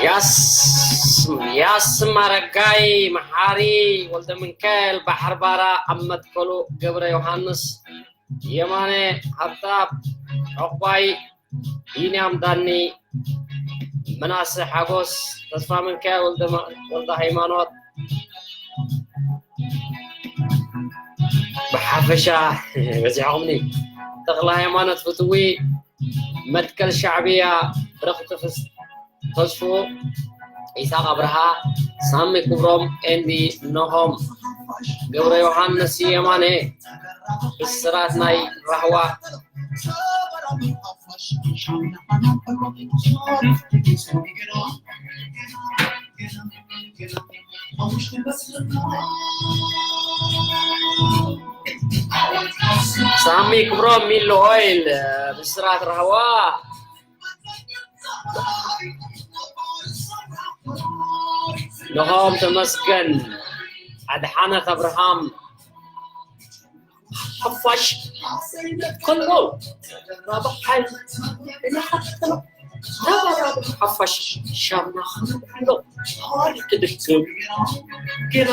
ያስ ያስ ማረጋይ፣ መሓሪ ወልደ ምንካኤል፣ ባሕር ባራ ኣብ መትከሉ፣ ገብረ ዮሃንስ፣ የማነ ሃብታብ፣ ዕቑባይ፣ ቢንያም ዳኒ፣ ምናሴ ሓጎስ፣ ተስፋ ምንካኤል፣ ወልደ ሃይማኖት፣ ብሓፈሻ በዚሖምኒ፣ ተኽለ ሃይማኖት ፍትዊ፣ መትከል ሻዕብያ፣ ብረኽቲ ተስፉ፣ ኢሳቕ ኣብርሃ፣ ሳሚ ክብሮም፣ ኤንዲ ኖሆም፣ ገብረ ዮሃንስ የማነ፣ ብስራት ናይ ራህዋ። ሳሚ ክብሮም፣ ሚሎ ኦይል፣ ብስራት ራህዋ። ኖሆም ተመስገን፣ ኣድሓነት ኣብርሃም፣ ሓፋሽ ከሎ ተራባሓይ እናሓተሎ ተራባሓይ ሓፋሽ ሻምና ከሎ ሓሪ ክድግም ገና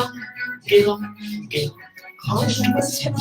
ገና ገና ሓሪ መስሕብ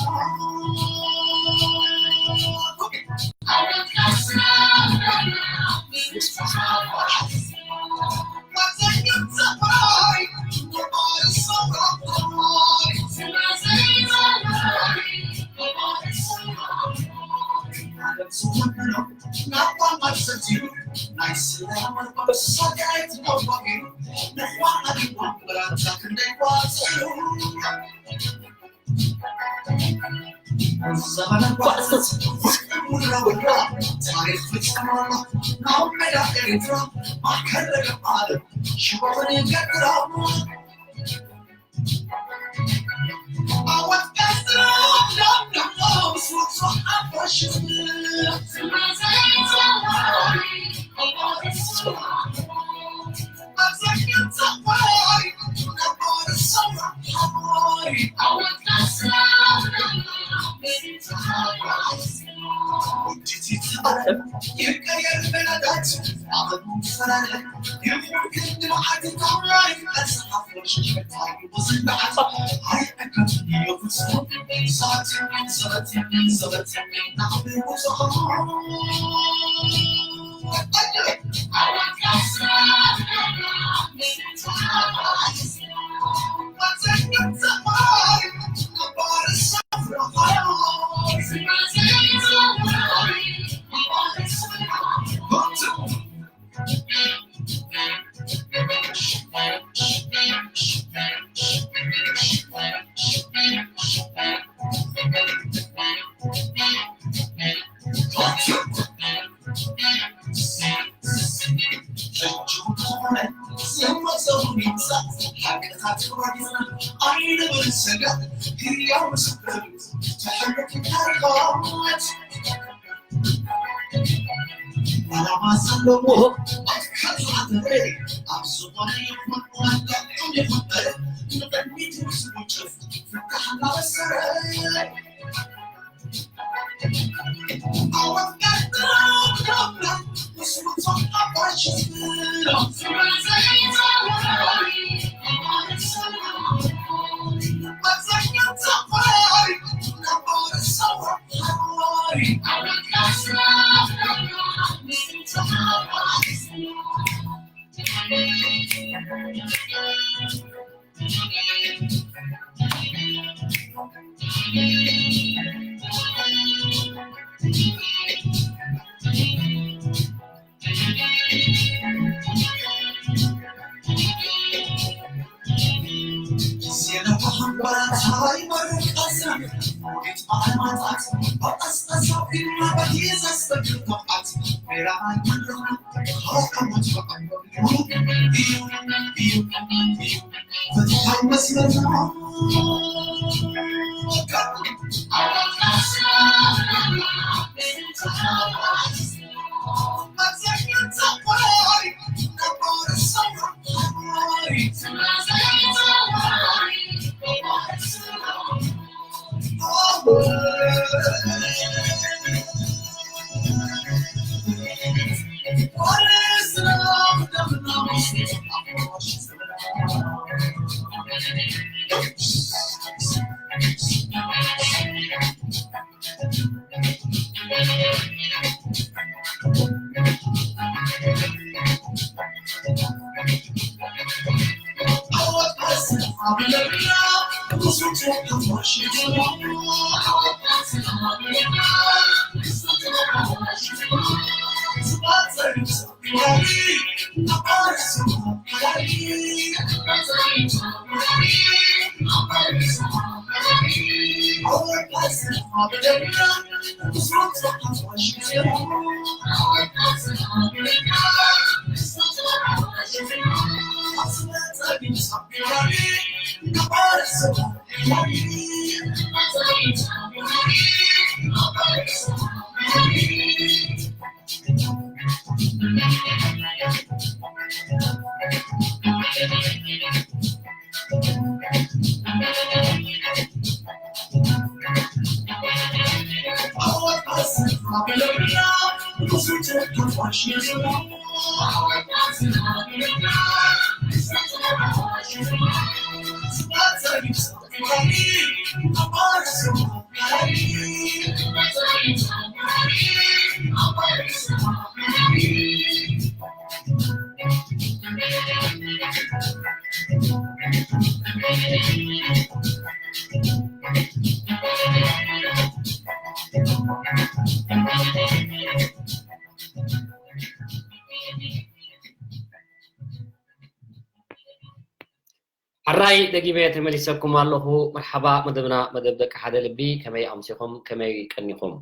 ሕራይ ደጊመ ተመሊሰኩም ኣለኹ። መርሓባ፣ መደብና መደብ ደቂ ሓደ ልቢ። ከመይ ኣምሲኹም? ከመይ ቀኒኹም?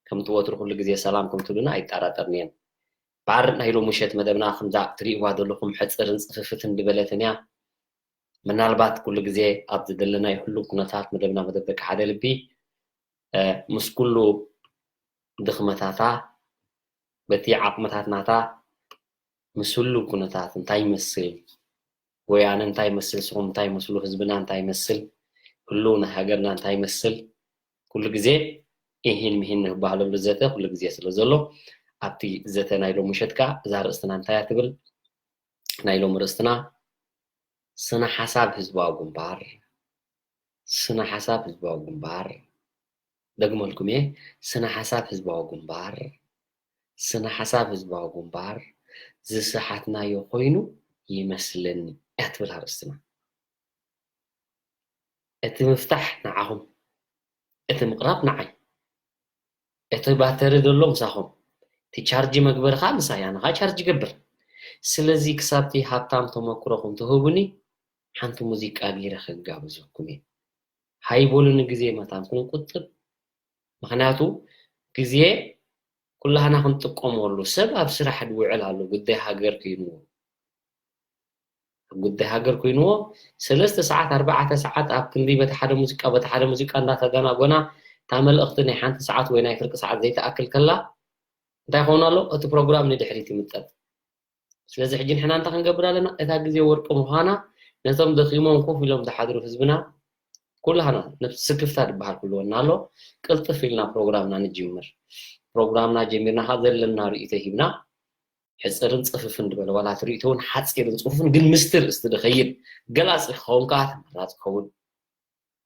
ከምቲ ወትሩ ኩሉ ግዜ ሰላም ከም ትብሉና ኣይጠራጠርን'የን። ባር ናይ ሎሚ ምሸት መደብና ከምዛ እትርእይዋ ዘለኹም ሕጽርን ጽፍፍትን ዝበለትን እያ። ምናልባት ኩሉ ግዜ ኣብ ዝደለናዮ ህሉው ኩነታት መደብና መደብ ደቂ ሓደ ልቢ፣ እ፣ ምስ ኩሉ ድኽመታታ፣ በቲ ዓቕምታት ናታ፣ ምስ ህሉው ኩነታት እንታይ ይመስል፣ ወይ ኣነ እንታይ ይመስል፣ ንስኹም እንታይ ይመስሉ፣ ህዝብና እንታይ ይመስል፣ ህሉው ናይ ሃገርና እንታይ ይመስል፣ ኩሉ ግዜ ኢሂን ምሂን ንባህለሉ ዘተ ኩሉ ግዜ ስለ ዘሎ፣ ኣብቲ ዘተ ናይ ሎሚ ምሸት ከኣ እዛ ርእስትና እንታይ እያ ትብል? ናይ ሎሚ ርእስትና ስነ ሓሳብ ህዝባዊ ግንባር፣ ስነ ሓሳብ ህዝባዊ ግንባር፣ ደግመልኩም እየ፣ ስነ ሓሳብ ህዝባዊ ግንባር፣ ስነ ሓሳብ ህዝባዊ ግንባር ዝሰሓትናዮ ኮይኑ ይመስለኒ እያ ትብል ኣርእስትና። እቲ ምፍታሕ ንዓኹም፣ እቲ ምቕራብ ንዓይ። እቲ ባተሪ ዘሎ ምሳኹም፣ እቲ ቻርጅ መግበሪ ኸኣ ምሳይ፣ ኣነ ኸኣ ቻርጅ ይገብር። ስለዚ ክሳብቲ ሃብታም ተመክሮኹም ትህቡኒ፣ ሓንቲ ሙዚቃ ገይረ ክጋብዘኩም እየ። ሃይ በሉኒ፣ ግዜ መታን ክንቁጥብ። ምኽንያቱ ግዜ ኩላህና ክንጥቀመሉ፣ ሰብ ኣብ ስራሕ ዝውዕል ኣሎ፣ ጉዳይ ሃገር ኮይንዎ። ጉዳይ ሃገር ኮይንዎ፣ ሰለስተ ሰዓት፣ ኣርባዕተ ሰዓት ኣብ ክንዲ በቲ ሓደ ሙዚቃ፣ በቲ ሓደ ሙዚቃ እንዳተጋናጎና፣ እታ መልእኽቲ ናይ ሓንቲ ሰዓት ወይ ናይ ፍርቂ ሰዓት ዘይትኣክል ከላ፣ እንታይ ይኸውን ኣሎ? እቲ ፕሮግራም ንድሕሪት ይምጠጥ። ስለዚ ሕጂ ንሕና እንታይ ክንገብር ኣለና? እታ ግዜ ወርቂ ምዃና፣ ነቶም ደኺሞም ኮፍ ኢሎም ዝሓድሩ ህዝብና፣ ኩላህና ነብሲ ስክፍታ ዝበሃል ክህልወና ኣሎ። ቅልጥፍ ኢልና ፕሮግራምና ንጅምር። ፕሮግራምና ጀሚርና ኸዓ ዘለና ርእይቶ ሂብና፣ ሕጽርን ጽፍፍን ዝበለ፣ ዋላ እቲ ርእይቶ እውን ሓጺርን ጽፉፍን፣ ግን ምስቲ ርእስቲ ዝኸይድ ገላጺ ክኸውን ከኣ ተመራጺ ክኸውን።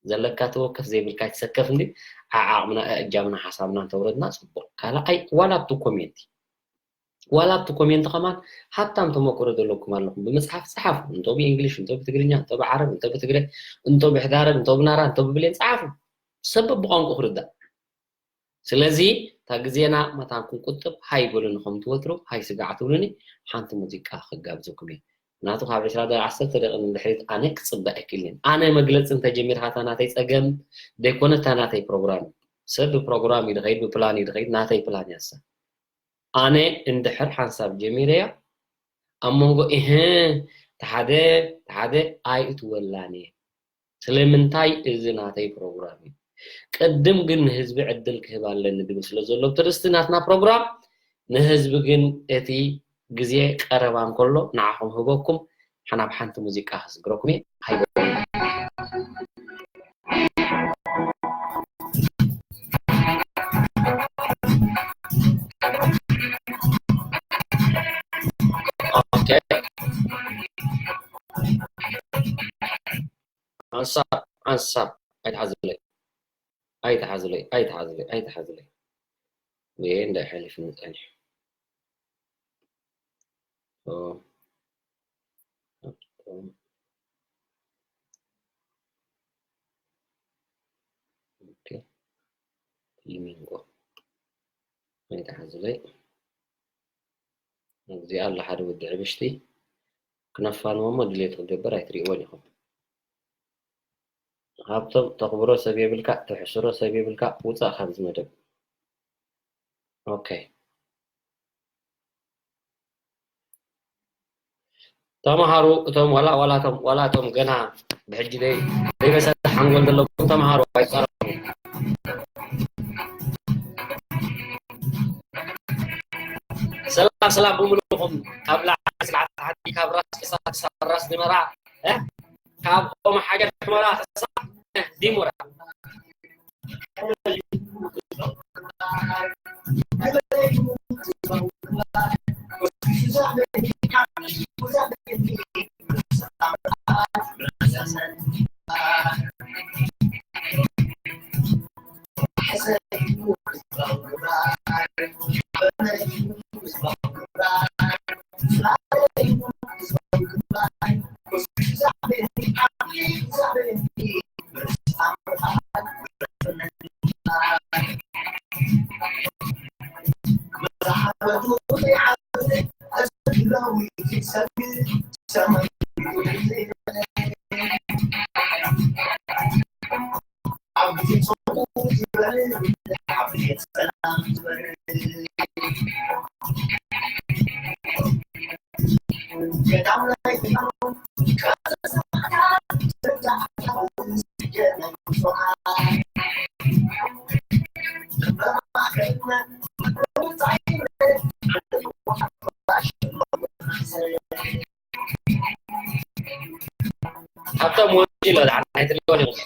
ዘለካ ተወከፍ፣ ዘይብልካ ኣይትሰከፍ። እንዲ ዓዓቕምና፣ እጃምና፣ ሓሳብና እንተውረድና ጽቡቕ። ካልኣይ፣ ዋላ ኣብቲ ኮሜንቲ፣ ዋላ ኣብቲ ኮሜንቲ ከማን ሃብታም ተመክሮ ዘለኩም ኣለኹም። ብምጽሓፍ ጸሓፉ። እንቶ ብእንግሊሽ፣ እንቶ ብትግርኛ፣ እንቶ ብዓረብ፣ እንቶ ብትግረ፣ እንቶ ብሕዳረግ፣ እንቶ ብናራ፣ እንቶ ብብሌን ጸሓፉ። ሰብ ብቋንቋ ክርዳእ። ስለዚ እታ ግዜና መታን ክንቁጥብ፣ ሃይ በሉኒ፣ ከም ትወትሩ ሃይ ስጋዕ ትብሉኒ፣ ሓንቲ ሙዚቃ ክጋብዘኩም እየ። ምኽንያቱ ካብ ዕስራ ደቂቕ፣ ዓሰርተ ደቂቕ ንድሕሪት ኣነ ክጽበ ኣይክእልን። ኣነ መግለጺ እንተጀሚርካ፣ እታ ናተይ ጸገም ደይኮነ፣ እታ ናተይ ፕሮግራም። ሰብ ብፕሮግራም እዩ ዝኸይድ፣ ብፕላን እዩ ዝኸይድ፣ ናተይ ፕላን እያ እሳ። ኣነ እንድሕር ሓንሳብ ጀሚረያ፣ ኣብ መንጎ እህ፣ ተሓደ፣ ተሓደ ኣይእትወላን እየ። ስለምንታይ? እዚ ናተይ ፕሮግራም እዩ። ቅድም ግን ንህዝቢ ዕድል ክህብ ኣለኒ ዝብል ስለ ዘሎ፣ ብትርእስቲ ናትና ፕሮግራም፣ ንህዝቢ ግን እቲ ግዜ ቀረባ እንከሎ ንዓኹም ህበኩም፣ ሓናብ ሓንቲ ሙዚቃ ክስግረኩም እየ። ሃይቦ። ኦኬ። ሓንሳብ፣ ሓንሳብ ኣይትሓዝለይ። ኣይትሓዝለይ፣ ኣይትሓዝለይ፣ ኣይትሓዝለይ። ወይ እንዳ ሓሊፍኒ ጸኒሑ። ኦ። ሊሚንጎ። ኣይትሓዙለይ። እዚኣ ኣሎ ሓደ ወዲ ዕብሽቲ ክነፋንዎ እሞ ድሌት ክገብር ኣይትርእይዎን ኢኹም። ሃብቶም ተኽብሮ ሰብ የብልካ፣ ተሕስሮ ሰብ የብልካ፣ ውፃእ ካብዚ መደብ። ኦኬ። ተምሃሩ እቶም ዋላ ዋላቶም ዋላቶም ገና ብሕጂ ደይ ዘይበሰለ ሓንጎል ዘለኩም ተምሃሩ ኣይጻረፉ። ሰላም ሰላም ብምሉኹም ካብ ላዕሊ ስርዓት ሓንቲ ካብ ራስ ቅሳ ክሳብ ራስ ድመራ እ ካብ ኦም ሓጀር ሑመራ ክሳብ እ ዲሞራ። ሃብቶም ወንጪ ኣሎ፣ ደሓን ኣይትሪእዎን ኢኹም።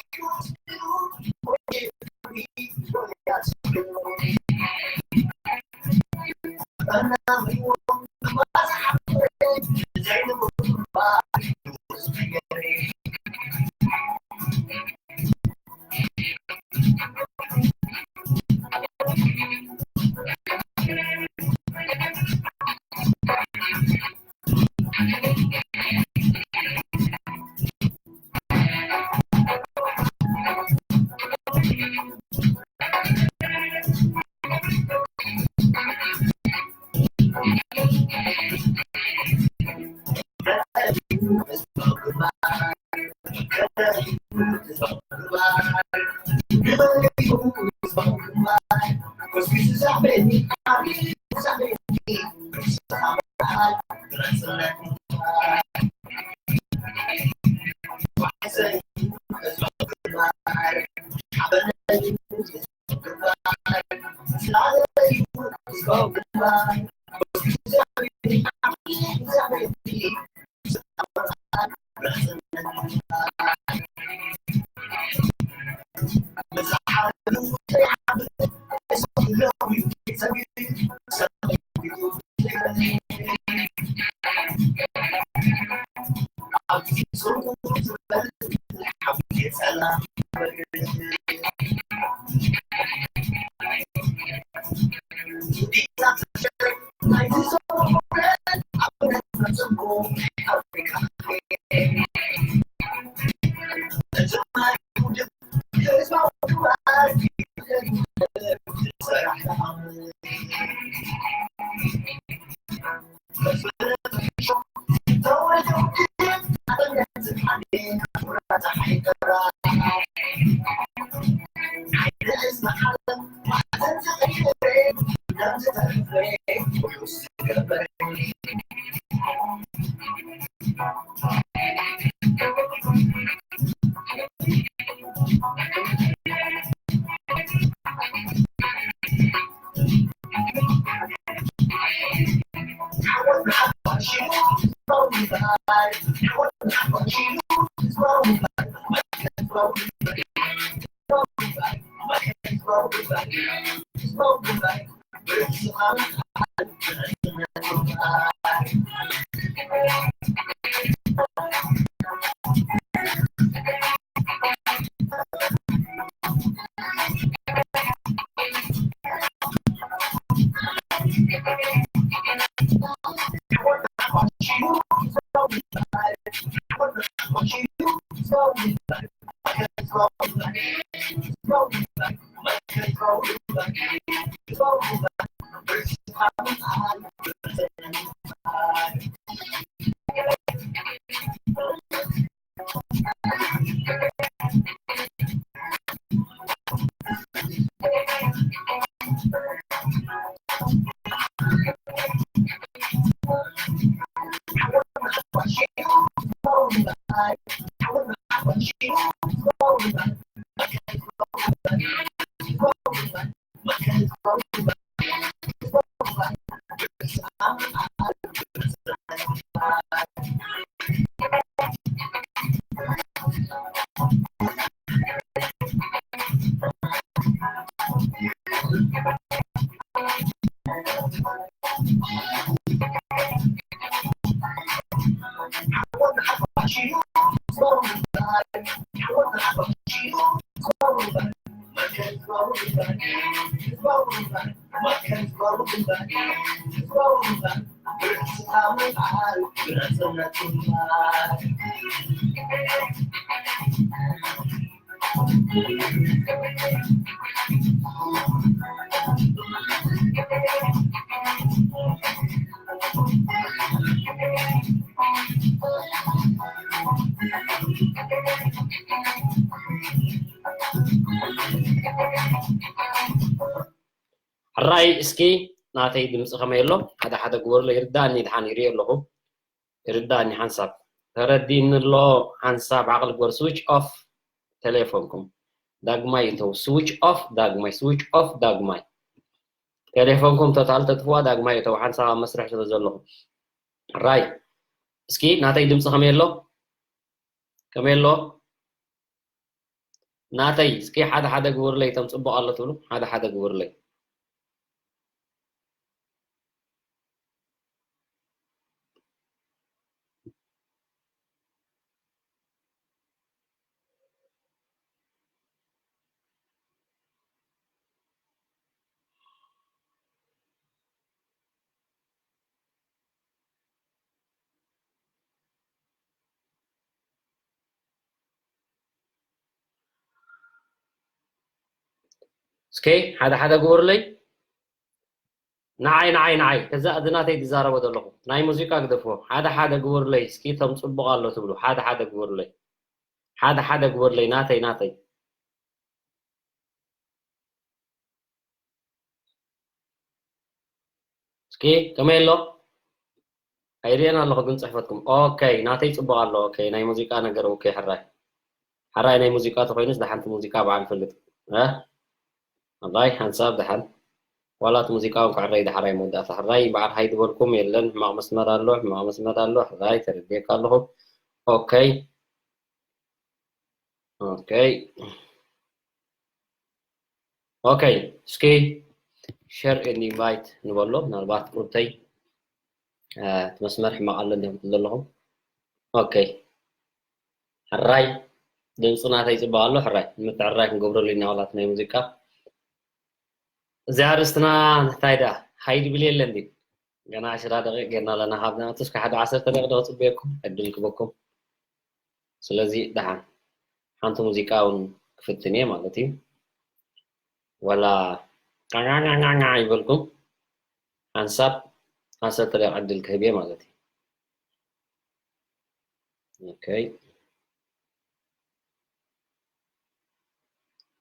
ሕራይ እስኪ ናተይ ድምፂ ከመይ ኣሎ? ሓደ ሓደ ግበሩለይ፣ ይርዳእኒ፣ ድሓን ይሪኦ ኣለኹ። ይርዳእኒ ሓንሳብ። ተረዲእኒ ኣሎ ሓንሳብ፣ ዓቕሊ ግበሩ። ስዊች ኦፍ ቴሌፎንኩም። ዳግማይ እተው። ስዊች ኦፍ ዳግማይ፣ ስዊች ኦፍ ዳግማይ። ቴሌፎንኩም ቶታል ተጥፍዋ፣ ዳግማይ እተው። ሓንሳብ ኣብ መስርሕ ስለ ዘለኹ። ሕራይ እስኪ ናተይ ድምፂ ከመይ ኣሎ? ከመይ ኣሎ? ናተይ እስኪ ሓደ ሓደ ግበሩለይ፣ እቶም ጽቡቕ ኣሎ ትብሉ ሓደ ሓደ ግበሩለይ። እስኪ ሓደ ሓደ ግበሩለይ። ንዓይ ንዓይ ንዓይ ከዛ እዚ ናተይ ዝዛረቦ ዘለኹ ናይ ሙዚቃ ግደፍዎ። ሓደ ሓደ ግበሩለይ እስኪ፣ እቶም ጽቡቕ ኣሎ ትብሉ ሓደ ሓደ ግበሩለይ። ሓደ ሓደ ግበሩለይ፣ ናተይ ናተይ። እስኪ ከመይ ኣሎ? ኣይርእየን ኣለኹ ግን ጽሕፈትኩም። ኦኬ፣ ናተይ ጽቡቕ ኣሎ። ኦኬ፣ ናይ ሙዚቃ ነገር። ኦኬ፣ ሕራይ። ሕራይ ናይ ሙዚቃ ተኾይኑስ፣ ደሓንቲ ሙዚቃ በዓል ፈልጥ። እ? ሕራይ ሓንሳብ ደሓን። ዋላ እቲ ሙዚቃ እውን ክዕረይ፣ ዳሕራይ መወዳእታ። ሕራይ በዓል ሃይ ዝበልኩም የለን። ሕማቕ መስመር ኣሎ፣ ሕማቕ መስመር ኣሎ። ሕራይ ተረዲኤካ ኣለኹ። ኦኬ። ኦኬ። ኦኬ፣ እስኪ ሸር ኤንድ ኢንቫይት ንበሎ። ምናልባት ቁርተይ፣ እ፣ እቲ መስመር ሕማቕ ኣሎ እንዲኹም ትብሉ ዘለኹም። ኦኬ። ሕራይ ድምፂ ናተይ ይፅበቕ ኣሎ። ሕራይ ንምትዕርራይ ክንገብረሉ ኢና ዋላ እቲ ናይ ሙዚቃ። እዚኣ ኣርእስትና እንታይ ደኣ? ሃይ ድብል የለን ድዩ? ገና ዕሽራ ደቂቕ ጌርና ኣለና። ካብ ንኣቱስ ካብ ሓደ ዓሰርተ ደቂቕ ዶ ክፅበየኩም? ዕድል ክበኩም። ስለዚ ደሓን ሓንቲ ሙዚቃ እውን ክፍትን እየ ማለት እዩ። ዋላ ቃቃቃቃቃ ይበልኩም ሓንሳብ ዓሰርተ ደቂቕ ዕድል ክህብ እየ ማለት እዩ። ኦኬ።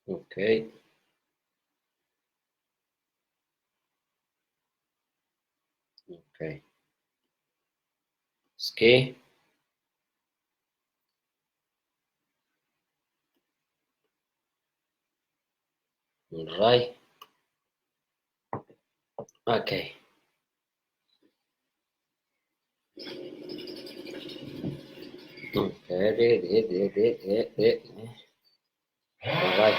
ኦኬ። ኦኬ። እስኪ ራይ። ኦኬ። ኦኬ። ኦራይት።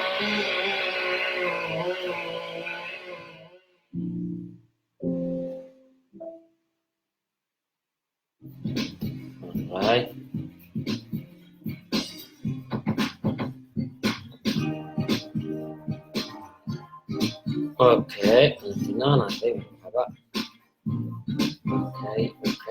ኦራይት። ኦኬ፣ እንትና ናተይ መርሓባ። ኦኬ፣ ኦኬ።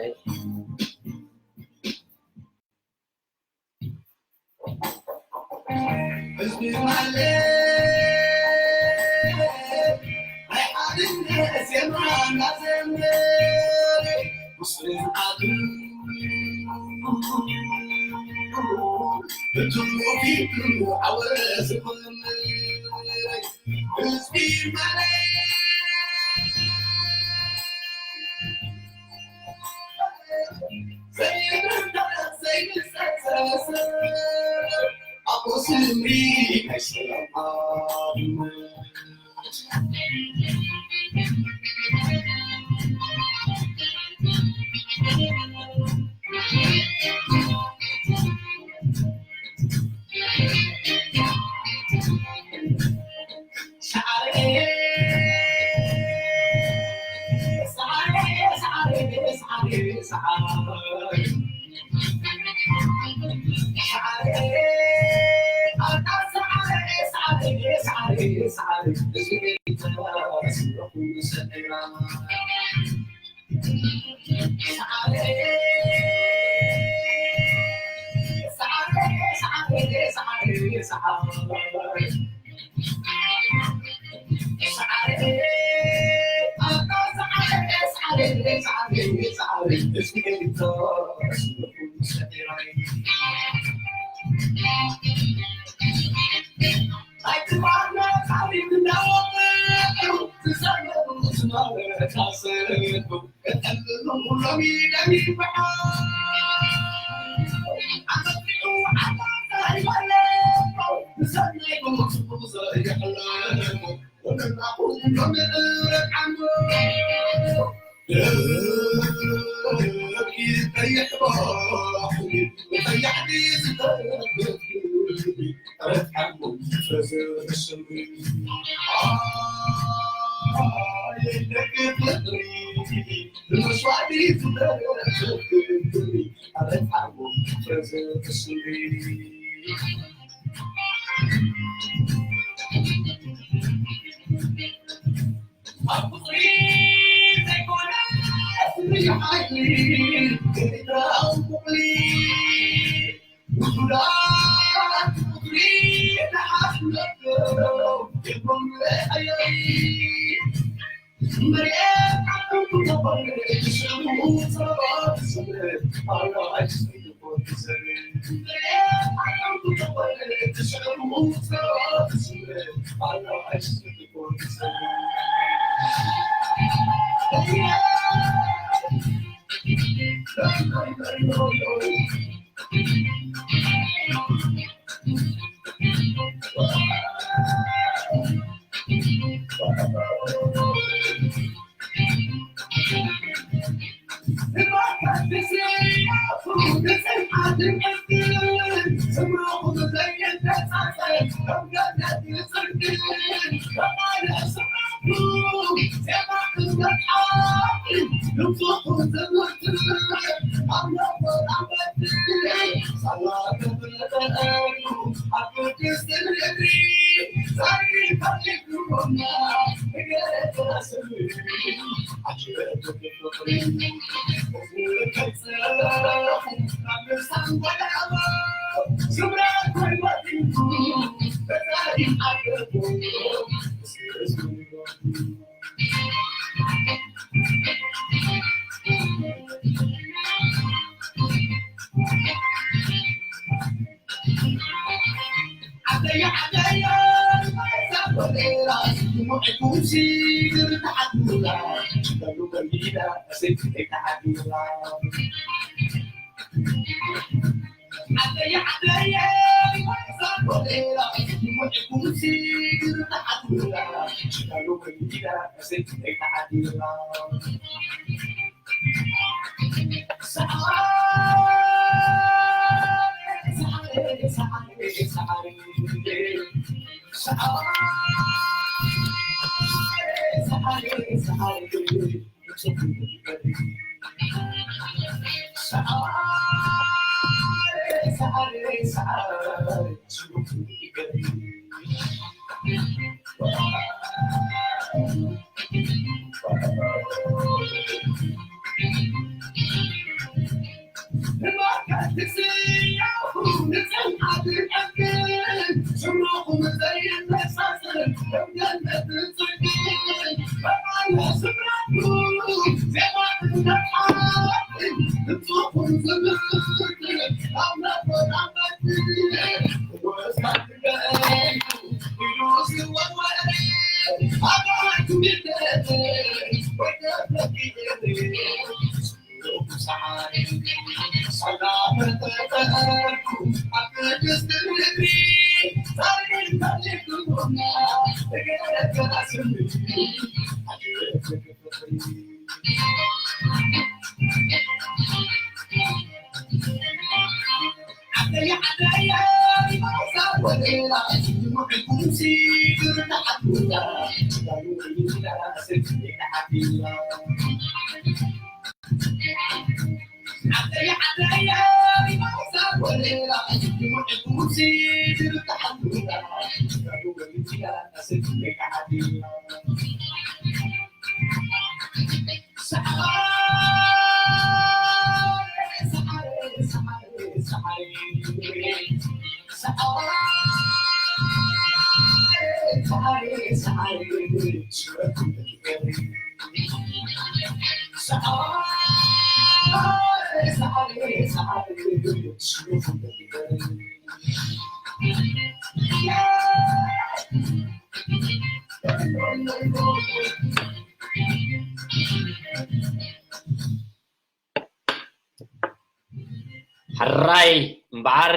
ሕራይ እምበኣር፣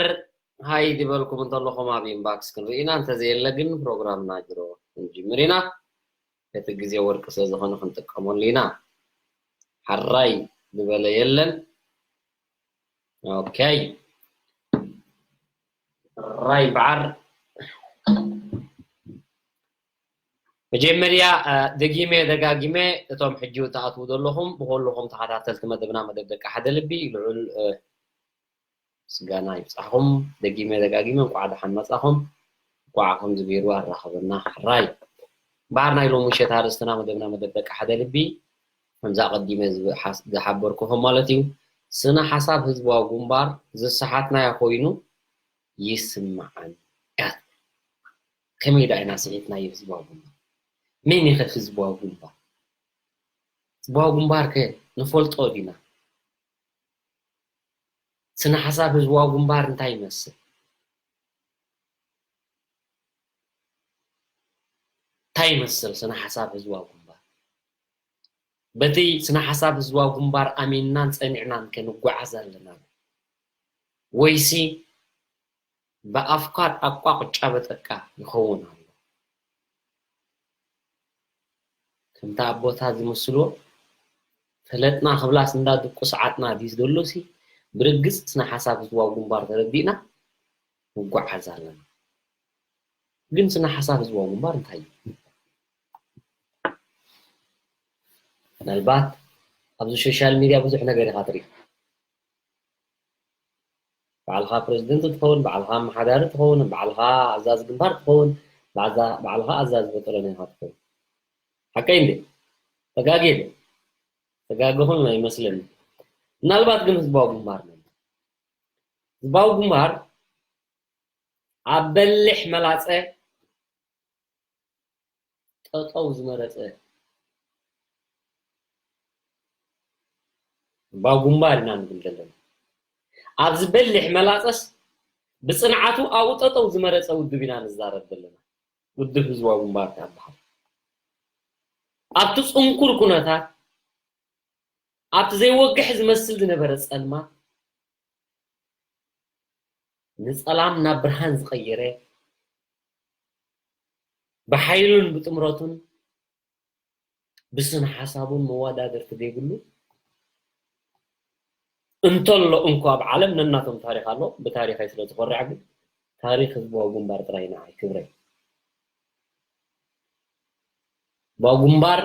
ሃይ ዝበልኩም እንተለኹም ኣብ ኢንባክስ ክንርኢ ኢና። እንተዘየለ ግን ፕሮግራምና ጅሮ ክንጅምር ኢና። እቲ ግዜ ወርቂ ስለ ዝኾነ ክንጥቀመሉ ኢና። ሕራይ ዝበለ የለን። ኦኬ። ሕራይ እምበኣር፣ መጀመርያ፣ እ፣ ደጊመ ደጋጊመ እቶም ሕጂ እትኣትዉ ዘለኹም ብኹልኹም ተኸታተልቲ መደብና መደብ ደቂ ሓደ ልቢ ልዑል፣ እ፣ ምስጋና ይብጻሕኹም። ደጊመ ደጋጊመ እንቋዕ ደሓን መጻኹም። እንቋዕ ከምዚ ገይሩ ኣራኸበና። ሕራይ። እምበኣር ናይ ሎሚ ምሸት ኣርእስትና መደብና መደብ ደቂ ሓደ ልቢ ከምዚ ኣቐዲመ ዝብ-፣ ሓስ-፣ ዝሓበርኩኹም ማለት እዩ። ስነ ሓሳብ ህዝባዊ ግንባር ዝሰሓትናዮ ኮይኑ ይስምዓኒ። ከመይ ደኣ ኢና ስሒትናዮ ህዝባዊ ግንባር? መን እዩ ከ ህዝባዊ ግንባር? ህዝባዊ ግንባር ከ ንፈልጦ ዲና? ስነ ሓሳብ ህዝባዊ ግንባር እንታይ ይመስል? እንታይ ይመስል ስነ ሓሳብ ህዝባዊ ግንባር? በቲ ስነ ሓሳብ ህዝባዊ ግንባር ኣሚንናን ጸኒዕናን ከ ንጓዓዝ ኣለና ዶ? ወይሲ ብኣፍካ ጣቋ ቁጫ በጠቃ ይኸውን ኣሎ? ከምታ ኣቦታት ዝመስልዎ ፈለጥና ክብላስ እንዳ ድቁስ ዓጥና ድዩ ዘሎሲ፣ ብርግጽ ስነ ሓሳብ ህዝባዊ ግንባር ተረዲእና ንጓዓዝ ኣለና። ግን ስነ ሓሳብ ህዝባዊ ግንባር እንታይ እዩ? ምናልባት ኣብዚ ሶሻል ሚድያ ብዙሕ ነገር ኢኻ ትርኢ። ባዕልኻ ፕረዚደንት ትኸውን፣ ባዕልኻ ኣመሓዳሪ ትኸውን፣ ባዕልኻ ኣዛዚ ግንባር ትኸውን፣ ባዕዛ-፣ ባዕልኻ ኣዛዚ በጠሎኒ ኢኻ ትኸውን። ሓቀይ እንዴ? ተጋግየ ዶ? ተጋገኹን ኣይመስለኒ። ምናልባት ግን ህዝባዊ ግንባር ነበር። ህዝባዊ ግንባር ኣብ በሊሕ መላጸ ጠጠው ዝመረጸ ህዝባዊ ግንባር ኢና ንብል ዘለና። ኣብዚ በሊሕ መላጸስ ብጽንዓቱ ኣብኡ ጠጠው ዝመረጸ ውድብ ኢና ንዛረብ ዘለና። ውድብ ህዝባዊ ግንባር ከኣ በሃል። ኣብቲ ጽንኩር ኩነታት፣ ኣብቲ ዘይወግሕ ዝመስል ዝነበረ ጸልማት፣ ንጸላም ናብ ብርሃን ዝቐየረ፣ ብሓይሉን ብጥምረቱን ብስነ ሓሳቡን መወዳደርቲ ዘይብሉ እንተሎ እንኳ ኣብ ዓለም ነናቶም ታሪኽ ኣሎ። ብታሪኸይ ስለ ዝኮርዕ ግን ታሪኽ ህዝባዊ ግንባር ጥራይ ንዓይ ክብረይ። ህዝባዊ ግንባር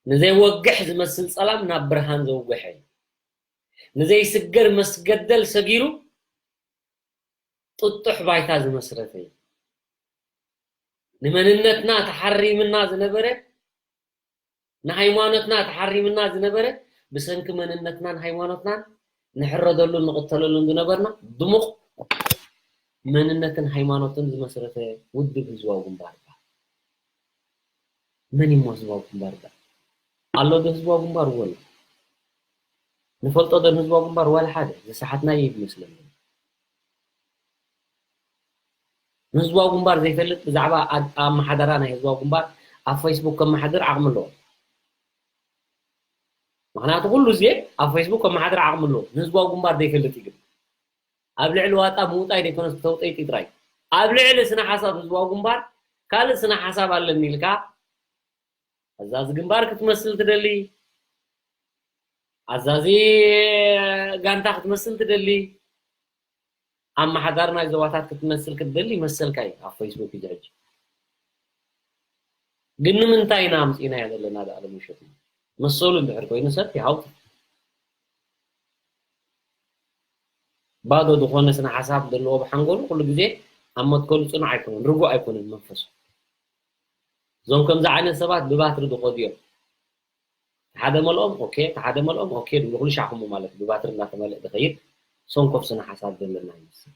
ንዘይወግሕ ዝመስል ጸላም ናብ ብርሃን ዘውግሐ እዩ። ንዘይስገር መስገደል ሰጊሩ ጥጡሕ ባይታ ዝመስረተ እዩ። ንመንነትና ተሓሪምና ዝነበረ፣ ንሃይማኖትና ተሓሪምና ዝነበረ፣ ብሰንኪ መንነትናን ሃይማኖትናን ንሕረደሉን ንቕተለሉን ዝነበርና ድሙቕ መንነትን ሃይማኖትን ዝመስረተ ውድብ ህዝባዊ ግንባር ይበሃል። መን እሞ ህዝባዊ ግንባር ይበሃል? ኣሎ ዶ ህዝባዊ ግንባር? ወላ ንፈልጦ ዶ ንህዝባዊ ግንባር? ዋላ ሓደ። ዝሰሓትናዮ ይመስለኒ። ንህዝባዊ ግንባር ዘይፈልጥ ብዛዕባ ኣድ- ኣመሓዳራ ናይ ህዝባዊ ግንባር ኣብ ፌስቡክ ከመሓድር ዓቕሚ ኣለዎ። ምኽንያቱ ኩሉ ግዜ ኣብ ፌስቡክ ከመሓድር ዓቕሚ ኣለዎ። ንህዝባዊ ግንባር ዘይፈልጥ እዩ ግን። ኣብ ልዕሊ ዋጣ ምውጣይ ዘይኮነስ ተውጠይቲ ጥራይ። ኣብ ልዕሊ ስነ ሓሳብ ህዝባዊ ግንባር ካልእ ስነ ሓሳብ ኣለኒ ኢልካ ኣዛዚ ግንባር ክትመስል ትደሊ፣ ኣዛዚ ጋንታ ክትመስል ትደሊ፣ ኣመሓዳሪ ናይ ዞባታት ክትመስል ክትደሊ መሰልካ እዩ ኣብ ፌስቡክ እዩ ሕጂ። ግን ንምንታይ ኢና ኣምፂእናዮ ዘለና ደኣ ለምሸት? መሰሉ እንድሕር ኮይኑ ሰብ ይሃውት። ባዶ ዝኾነ ስነ ሓሳብ ዘለዎ ብሓንጎሉ ኩሉ ግዜ ኣብ መትከሉ ፅኑዕ ኣይኮነን፣ ርጉእ ኣይኮነን መንፈሱ። እዞም ከምዚ ዓይነት ሰባት ብባትሪ ዝኸዱ እዮም። ሓደ መልኦም ኦኬ፣ ሓደ መልኦም ኦኬ ድብሉ ኩሉ ሻኹሙ ማለት እዩ። ብባትሪ እናተመልእ ዝኸይድ ሰንኮፍ ስነ ሓሳብ ዘለና ይመስል።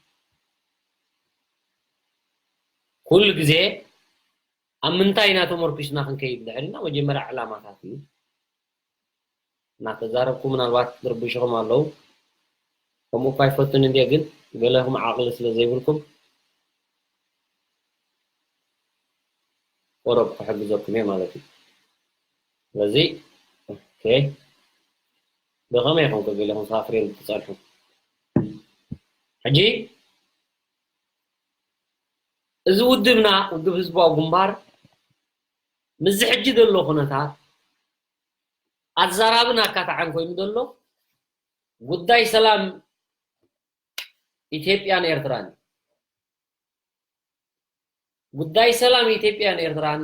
ኩሉ ግዜ ኣብ ምንታይ ኢና ተመርኪስና ክንከይድ ድሕሪና መጀመርያ ዕላማታት እዩ። እናተዛረብኩ ምናልባት ዝርብሽኹም ኣለዉ። ከምኡ እኳ ኣይፈቱን እንድየ፣ ግን ገለኹም ዓቕሊ ስለ ዘይብልኩም ቁሩብ ክሕግዘኩም እየ ማለት እዩ። ስለዚ ኦኬ፣ ብኸመይ ኢኹም ከ ገለኹም ሳፍሬን ትጸንሑ? ሕጂ እዚ ውድብና፣ ውድብ ህዝባዊ ግንባር፣ ምስዚ ሕጂ ዘሎ ኩነታት ኣዛራብን ኣካታዕን ኮይኑ ዘሎ ጉዳይ ሰላም ኢትዮጵያን ኤርትራን እዩ። ጉዳይ ሰላም ኢትዮጵያን ኤርትራን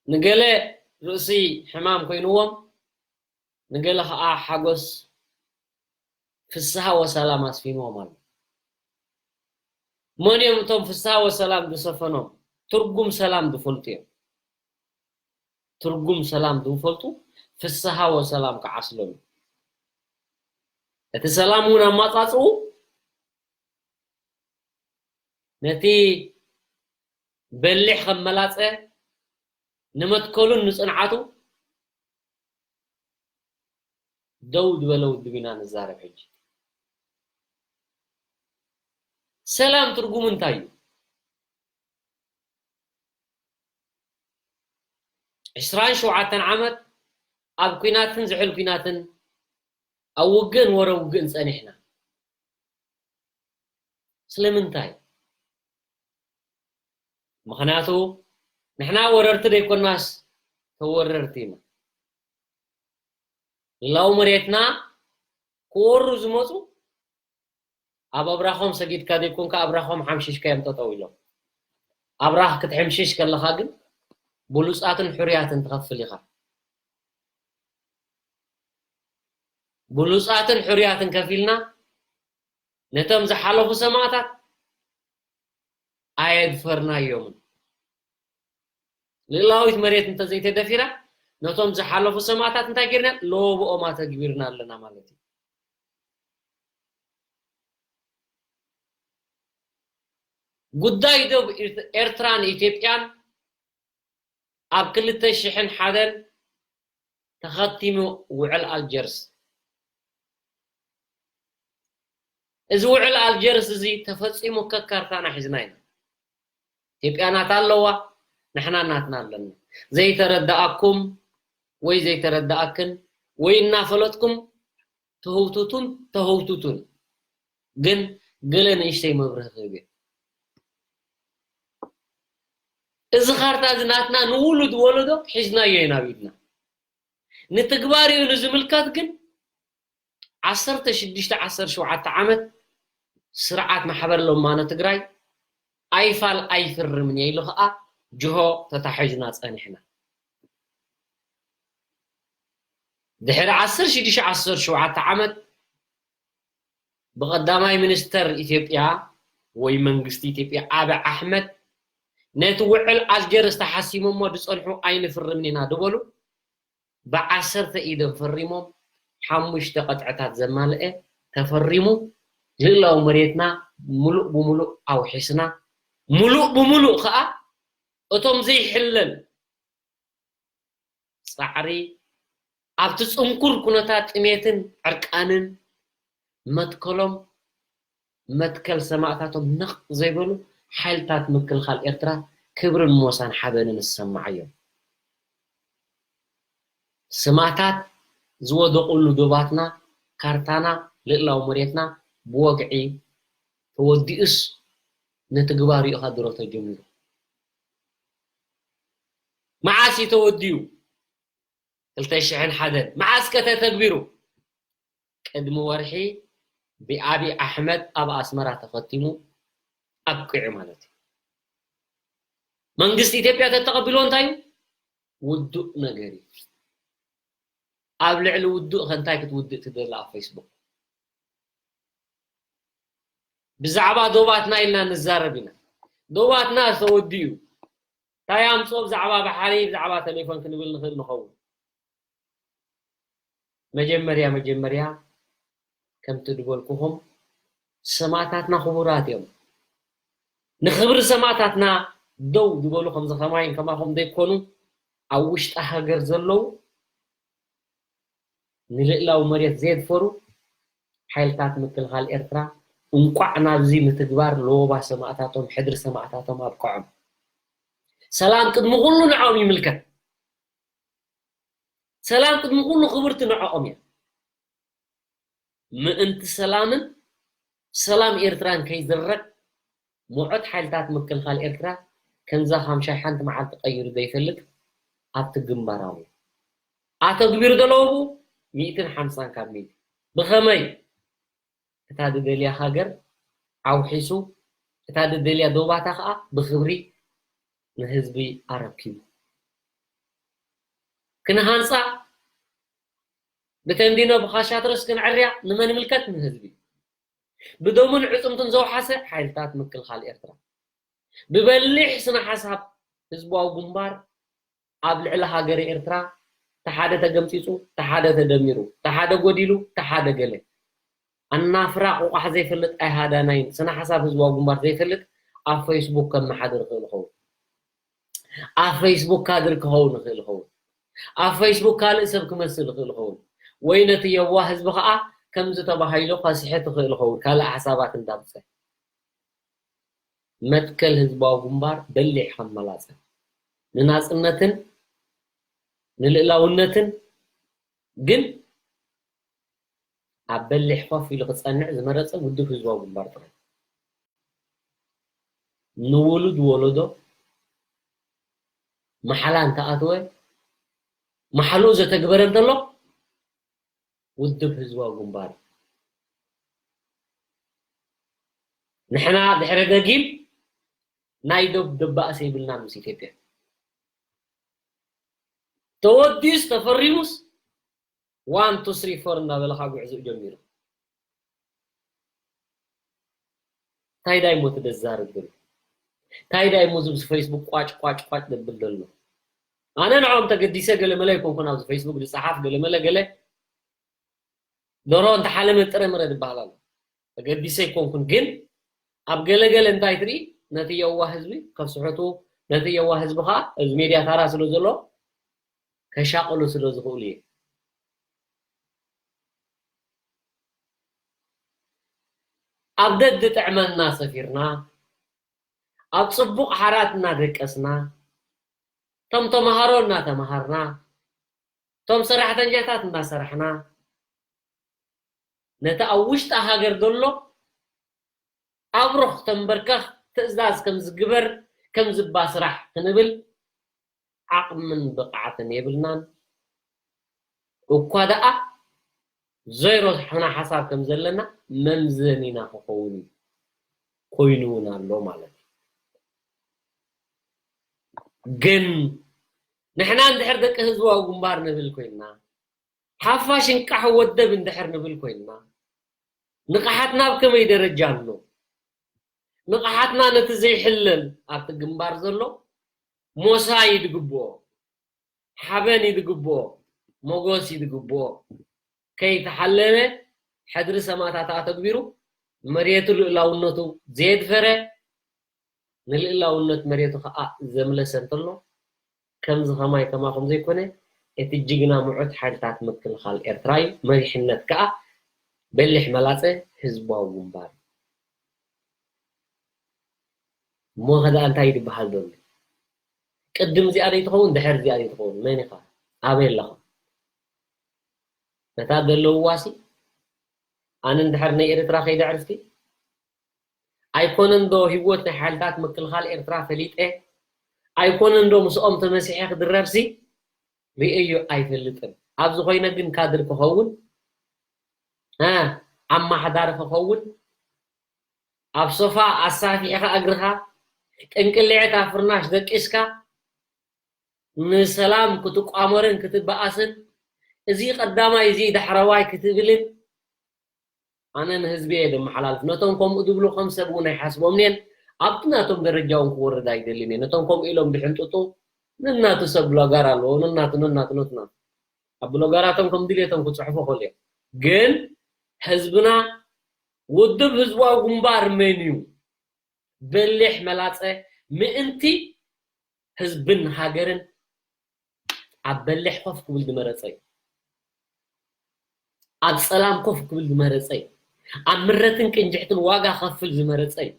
ንገለ ርእሲ ሕማም ኮይንዎም፣ ንገለ ኸዓ ሓጎስ ፍስሃ ወሰላም ኣስፊንዎም ኣሎ። መን እዮም እቶም ፍስሃ ወሰላም ዝሰፈኖም? ትርጉም ሰላም ዝፈልጡ እዮም። ትርጉም ሰላም ዝፈልጡ ፍስሃ ወሰላም ክዓስሎም እዩ። እቲ ሰላም እውን ኣማጻጽኡ ነቲ በሊሕ ከም መላጸ ንመትከሉን ንጽንዓቱ ደው ዝበለ ውድብ ኢና ንዛረብ ሕጂ። ሰላም ትርጉሙ እንታይ እዩ? ዕስራን ሸውዓተን ዓመት ኣብ ኲናትን ዝሕል ኲናትን ኣብ ውግእን ወረ ውግእን ጸኒሕና። ስለምንታይ? ምኽንያቱ ንሕና ወረርቲ ዘይኮናስ ተወረርቲ ኢና። ሌላው መሬትና ክወሩ ዝመፁ ኣብ ኣብራኾም ሰጊድካ ዘይኮንካ ኣብራኾም ሓምሺሽካ እዮም ጠጠው ኢሎም። ኣብራኽ ክትሕምሽሽ ከለኻ ግን ብሉፃትን ሕሩያትን ትኸፍል ኢኻ። ብሉፃትን ሕሩያትን ከፊልና ነቶም ዝሓለፉ ሰማእታት ኣየድፈርናዮምን። ልእላዊት መሬት እንተዘይተደፊራ ነቶም ዝሓለፉ ሰማእታት እንታይ ጌርና? ሎብኦም ኣተግቢርና ኣለና ማለት እዩ። ጉዳይ ዶብ ኤርትራን ኢትዮጵያን ኣብ ክልተ ሽሕን ሓደን ተኸቲሙ ውዕል ኣልጀርስ። እዚ ውዕል ኣልጀርስ እዚ ተፈጺሙ ከካርታና ሒዝና ኢና። ኢትዮጵያ ናታ ኣለዋ፣ ንሕና ናትና ኣለና። ዘይተረዳኣኩም ወይ ዘይተረዳኣክን ወይ እናፈለጥኩም ትህውትቱን ተህውትቱን። ግን ገለ ንእሽተይ መብርሂ ክህብ እየ። እዚ ካርታ እዚ ናትና ንውሉድ ወለዶ ሒዝናዮ ኢና ኣብ ኢድና። ንትግባሪኡ ንዝምልከት ግን ዓሰርተ ሽዱሽተ ዓሰርተ ሸውዓተ ዓመት ስርዓት ማሕበር ለማኖ ትግራይ ኣይፋል ኣይፍርምን እየ ኢሉ ከዓ ጅሆ ተታሒዝና ፀኒሕና። ድሕሪ ዓሰርተ ሽዱሽተ ዓሰርተ ሸውዓተ ዓመት ብቐዳማይ ሚኒስተር ኢትዮጵያ ወይ መንግስቲ ኢትዮጵያ ኣቢ ኣሕመድ ነቲ ውዕል ኣልጀርስ ተሓሲሞሞ ዝጸንሑ ኣይንፍርምን ኢና ዝበሉ ብዓሰርተ ኢዶም ፈሪሞም ሓሙሽተ ቅጥዕታት ዘማልአ ተፈሪሙ ልእላዊ መሬትና ሙሉእ ብሙሉእ ኣውሒስና ሙሉእ ብሙሉእ ከዓ እቶም ዘይሕለል ጻዕሪ ኣብቲ ጽንኩር ኩነታት ጥሜትን ዕርቃንን መትከሎም መትከል ሰማእታቶም ነቕ ዘይበሉ ሓይልታት ምክልኻል ኤርትራ ክብርን ሞሳን ሓበንን ዝሰማዓዮም። ሰማእታት ዝወደቑሉ ዶባትና፣ ካርታና፣ ልእላዊ መሬትና ብወግዒ ተወዲኡስ ንትግባር እዩ ድሮ ተጀሚሩ። መዓስ እዩ ተወዲኡ? ክልተ ሽሕን ሓደን። መዓስ ከ ተተግቢሩ? ቅድሚ ወርሒ ብኣብይ ኣሕመድ ኣብ ኣስመራ ተኸቲሙ ኣብቂዑ ማለት እዩ። መንግስቲ ኢትዮጵያ ተተቐቢልዎ እንታይ እዩ? ውዱእ ነገር እዩ። ኣብ ልዕሊ ውዱእ ከ እንታይ ክትውድእ ትደሊ ኣብ ፌስቡክ? ብዛዕባ ዶባትና ኢልና ንዛረብ ኢና። ዶባትና ተወዲኡ እንታይ ኣምፅኦ ብዛዕባ ባሕሪ፣ ብዛዕባ ቴሌፎን ክንብል ንኽእል ንኸውን። መጀመርያ መጀመርያ ከምቲ ዝበልኩኹም ሰማእታትና ክቡራት እዮም። ንኽብሪ ሰማእታትና ደው ዝበሉ ከምዚ ከማይን ከማኹም ዘይኮኑ ኣብ ውሽጢ ሃገር ዘለዉ ንልእላዊ መሬት ዘየድፈሩ ሓይልታት ምክልኻል ኤርትራ እንቋዕ ናብዚ ምትግባር ለወባ ሰማእታቶም ሕድሪ ሰማእታቶም ኣብቅዖም። ሰላም ቅድሚ ኩሉ ንዕኦም ይምልከት። ሰላም ቅድሚ ኩሉ ክብርቲ ንዕኦም እያ። ምእንቲ ሰላምን ሰላም ኤርትራን ከይዝረግ ምዑት ሓይልታት ምክልኻል ኤርትራ ከምዛ ሓምሻይ ሓንቲ መዓልቲ ቀይሩ ዘይፈልጥ ኣብቲ ግንባር ኣሎ። ኣተግቢሩ ዶ ለወቡ? ሚእትን ሓምሳን ካብ ሚእቲ። ብኸመይ? እታ ዝደልያ ሃገር ኣውሒሱ፣ እታ ዝደልያ ዶባታ ከኣ ብኽብሪ ንህዝቢ ኣረኪቡ። ክንሃንጻ ብተንዲኖ ብኻሻትረስ ክንዕርያ ንመን ይምልከት? ንህዝቢ። ብደሙን ዕጽምቱን ዘውሓሰ ሓይልታት ምክልኻል ኤርትራ። ብበሊሕ ስነ ሓሳብ ህዝባዊ ግንባር ኣብ ልዕሊ ሃገረ ኤርትራ ተሓደ ተገምጺጹ፣ ተሓደ ተደሚሩ፣ ተሓደ ጎዲሉ፣ ተሓደ ገለ ኣናፍራ ቁቋሕ ዘይፈልጥ ኣይሃዳናይን ስነ ሓሳብ ህዝባዊ ግንባር ዘይፈልጥ ኣብ ፌስቡክ ከመሓድር ይኽእል ይኸውን። ኣብ ፌስቡክ ካድር ክኸውን ይኽእል ይኸውን። ኣብ ፌስቡክ ካልእ ሰብ ክመስል ይኽእል ይኸውን። ወይ ነቲ የዋህ ህዝቢ ኸኣ ከምዚ ተባሂሉ ከስሕት ይኽእል ይኸውን። ካልእ ሓሳባት እንዳምጸ መትከል ህዝባዊ ግንባር በሊሕ ከመላጸ ንናጽነትን ንልእላውነትን ግን ኣብ በሊሕ ኮፍ ኢሉ ክጸንዕ ዝመረጸ ውድብ ህዝባዊ ግንባር ጥራይ። ንውሉድ ወለዶ መሓላ እንተኣተወ መሓልኡ ዘተግበረ እንተሎ ውድብ ህዝባዊ ግንባር እዩ። ንሕና ድሕሪ ደጊም ናይ ዶብ ደባእሲ የብልናን ምስ ኢትዮጵያ። ተወዲኡስ ተፈሪሙስ ዋን ቱ ስሪ ፎር እናበለ ካብ ጉዕዞኡ ጀሚሩ። እንታይ ዳይ ሞ ትደዛርብ ዘሎ? እንታይ ዳይ ሞ ዝብዚ ፌስቡክ ቋጭ ቋጭ ቋጭ ደብል ዘሎ? ኣነ ንዕኦም ተገዲሰ ገለ መለ ኣይኮንኩን ኣብዚ ፌስቡክ ዝጸሓፍ ገለ መለ ገለ ደሮ እንተሓለመ ጥረ ምረ ዝበሃል ኣሎ። ተገዲሰ ኣይኮንኩን ግን ኣብ ገለገለ እንታይ ትርኢ ነቲ የዋ ህዝቢ ከስሕቱ ነቲ የዋ ህዝቢ ከዓ እዚ ሜድያ ታራ ስለ ዘሎ ከሻቕሉ ስለ ዝኽእሉ እየ። ኣብ ደድ ጥዕመና ሰፊርና ኣብ ጽቡቕ ሓራት እናደቀስና ቶም ተምሃሮ እናተምሃርና ቶም ሰራሕተኛታት እናሰራሕና ነቲ ኣብ ውሽጢ ሃገር ዘሎ ኣብሩኽ ተንበርከኽ ትእዛዝ ከም ዝግበር ከም ዝባስራሕ ክንብል ዓቕምን ብቕዓትን የብልናን። እኳ ደኣ ዜሮ ሕና ሓሳብ ከም ዘለና መምዘኒና ክኸውን እዩ። ኮይኑ እውን ኣሎ ማለት እዩ። ግን ንሕና እንድሕር ደቂ ህዝባዊ ግንባር ንብል ኮይንና ሓፋሽ እንቃሕ ወደብ እንድሕር ንብል ኮይንና ንቕሓትና ኣብ ከመይ ደረጃ ኣሎ? ንቕሓትና ነቲ ዘይሕለል ኣብቲ ግንባር ዘሎ ሞሳ እዩ ዝግብኦ፣ ሓበን እዩ ዝግብኦ፣ ሞጎስ እዩ ዝግብኦ። ከይተሓለለ ሕድሪ ሰማእታት ኣተግቢሩ መሬቱ ልእላውነቱ ዘየድፈረ ንልእላውነት መሬቱ ከዓ ዘምለሰ እንተሎ ከምዚ ከማይ ከማኹም ዘይኮነ እቲ ጅግና ምዑት ሓይልታት ምክልኻል ኤርትራ እዩ። መሪሕነት ከኣ በሊሕ መላጸ ህዝባዊ ግንባር። እሞ ከ ደኣ እንታይ ዝበሃል ዘሎ? ቅድም እዚኣ ደይ ትኸውን፣ ድሕር እዚኣ ደይ ትኸውን? መን ኢኻ? ኣበይ ኣለኻ? ነታ ዘለውዋሲ ኣነ እንድሕር ናይ ኤርትራ ከይደ ዕርፍቲ ኣይኮነን ዶ ህይወት ናይ ሓይልታት ምክልኻል ኤርትራ ፈሊጠ? ኣይኮነን ዶ ምስኦም ተመሲሐ ክድረርሲ? ርእዮ ኣይፈልጥን። ኣብዚ ኮይነ ግን ካድር ክኸውን፣ እ፣ ኣማሓዳሪ ክኸውን፣ ኣብ ሶፋ ኣሳፊሕኻ እግርኻ፣ ቅንቅሊዕት ኣብ ፍርናሽ ደቂስካ፣ ንሰላም ክትቋመርን ክትበኣስን፣ እዚ ቀዳማይ፣ እዚ ዳሕረዋይ ክትብልን፣ ኣነ ንህዝቢ እየ ዘመሓላልፍ። ነቶም ከምኡ ዝብሉ ከም ሰብ እውን ኣይሓስቦምን እየን። ኣብቲ ናቶም ደረጃ እውን ክወርድ ኣይደልን እየ። ነቶም ከምኡ ኢሎም ዝሕንጥጡ፣ ነናቱ ሰብ ብሎገር ኣለዎ፣ ነናቱ፣ ነናቱ፣ ነናቱ። ኣብ ብሎገራቶም ከም ድሌቶም ክጽሕፉ ይኽእሉ እዮም። ግን ህዝብና፣ ውድብ ህዝባዊ ግንባር መን እዩ? በሊሕ መላጸ ምእንቲ ህዝብን ሃገርን ኣብ በሊሕ ኮፍ ክብል ዝመረጸ እዩ። ኣብ ጸላም ኮፍ ክብል ዝመረጸ እዩ። ኣብ ምረትን ቅንጅሕትን ዋጋ ከፍል ዝመረጸ እዩ።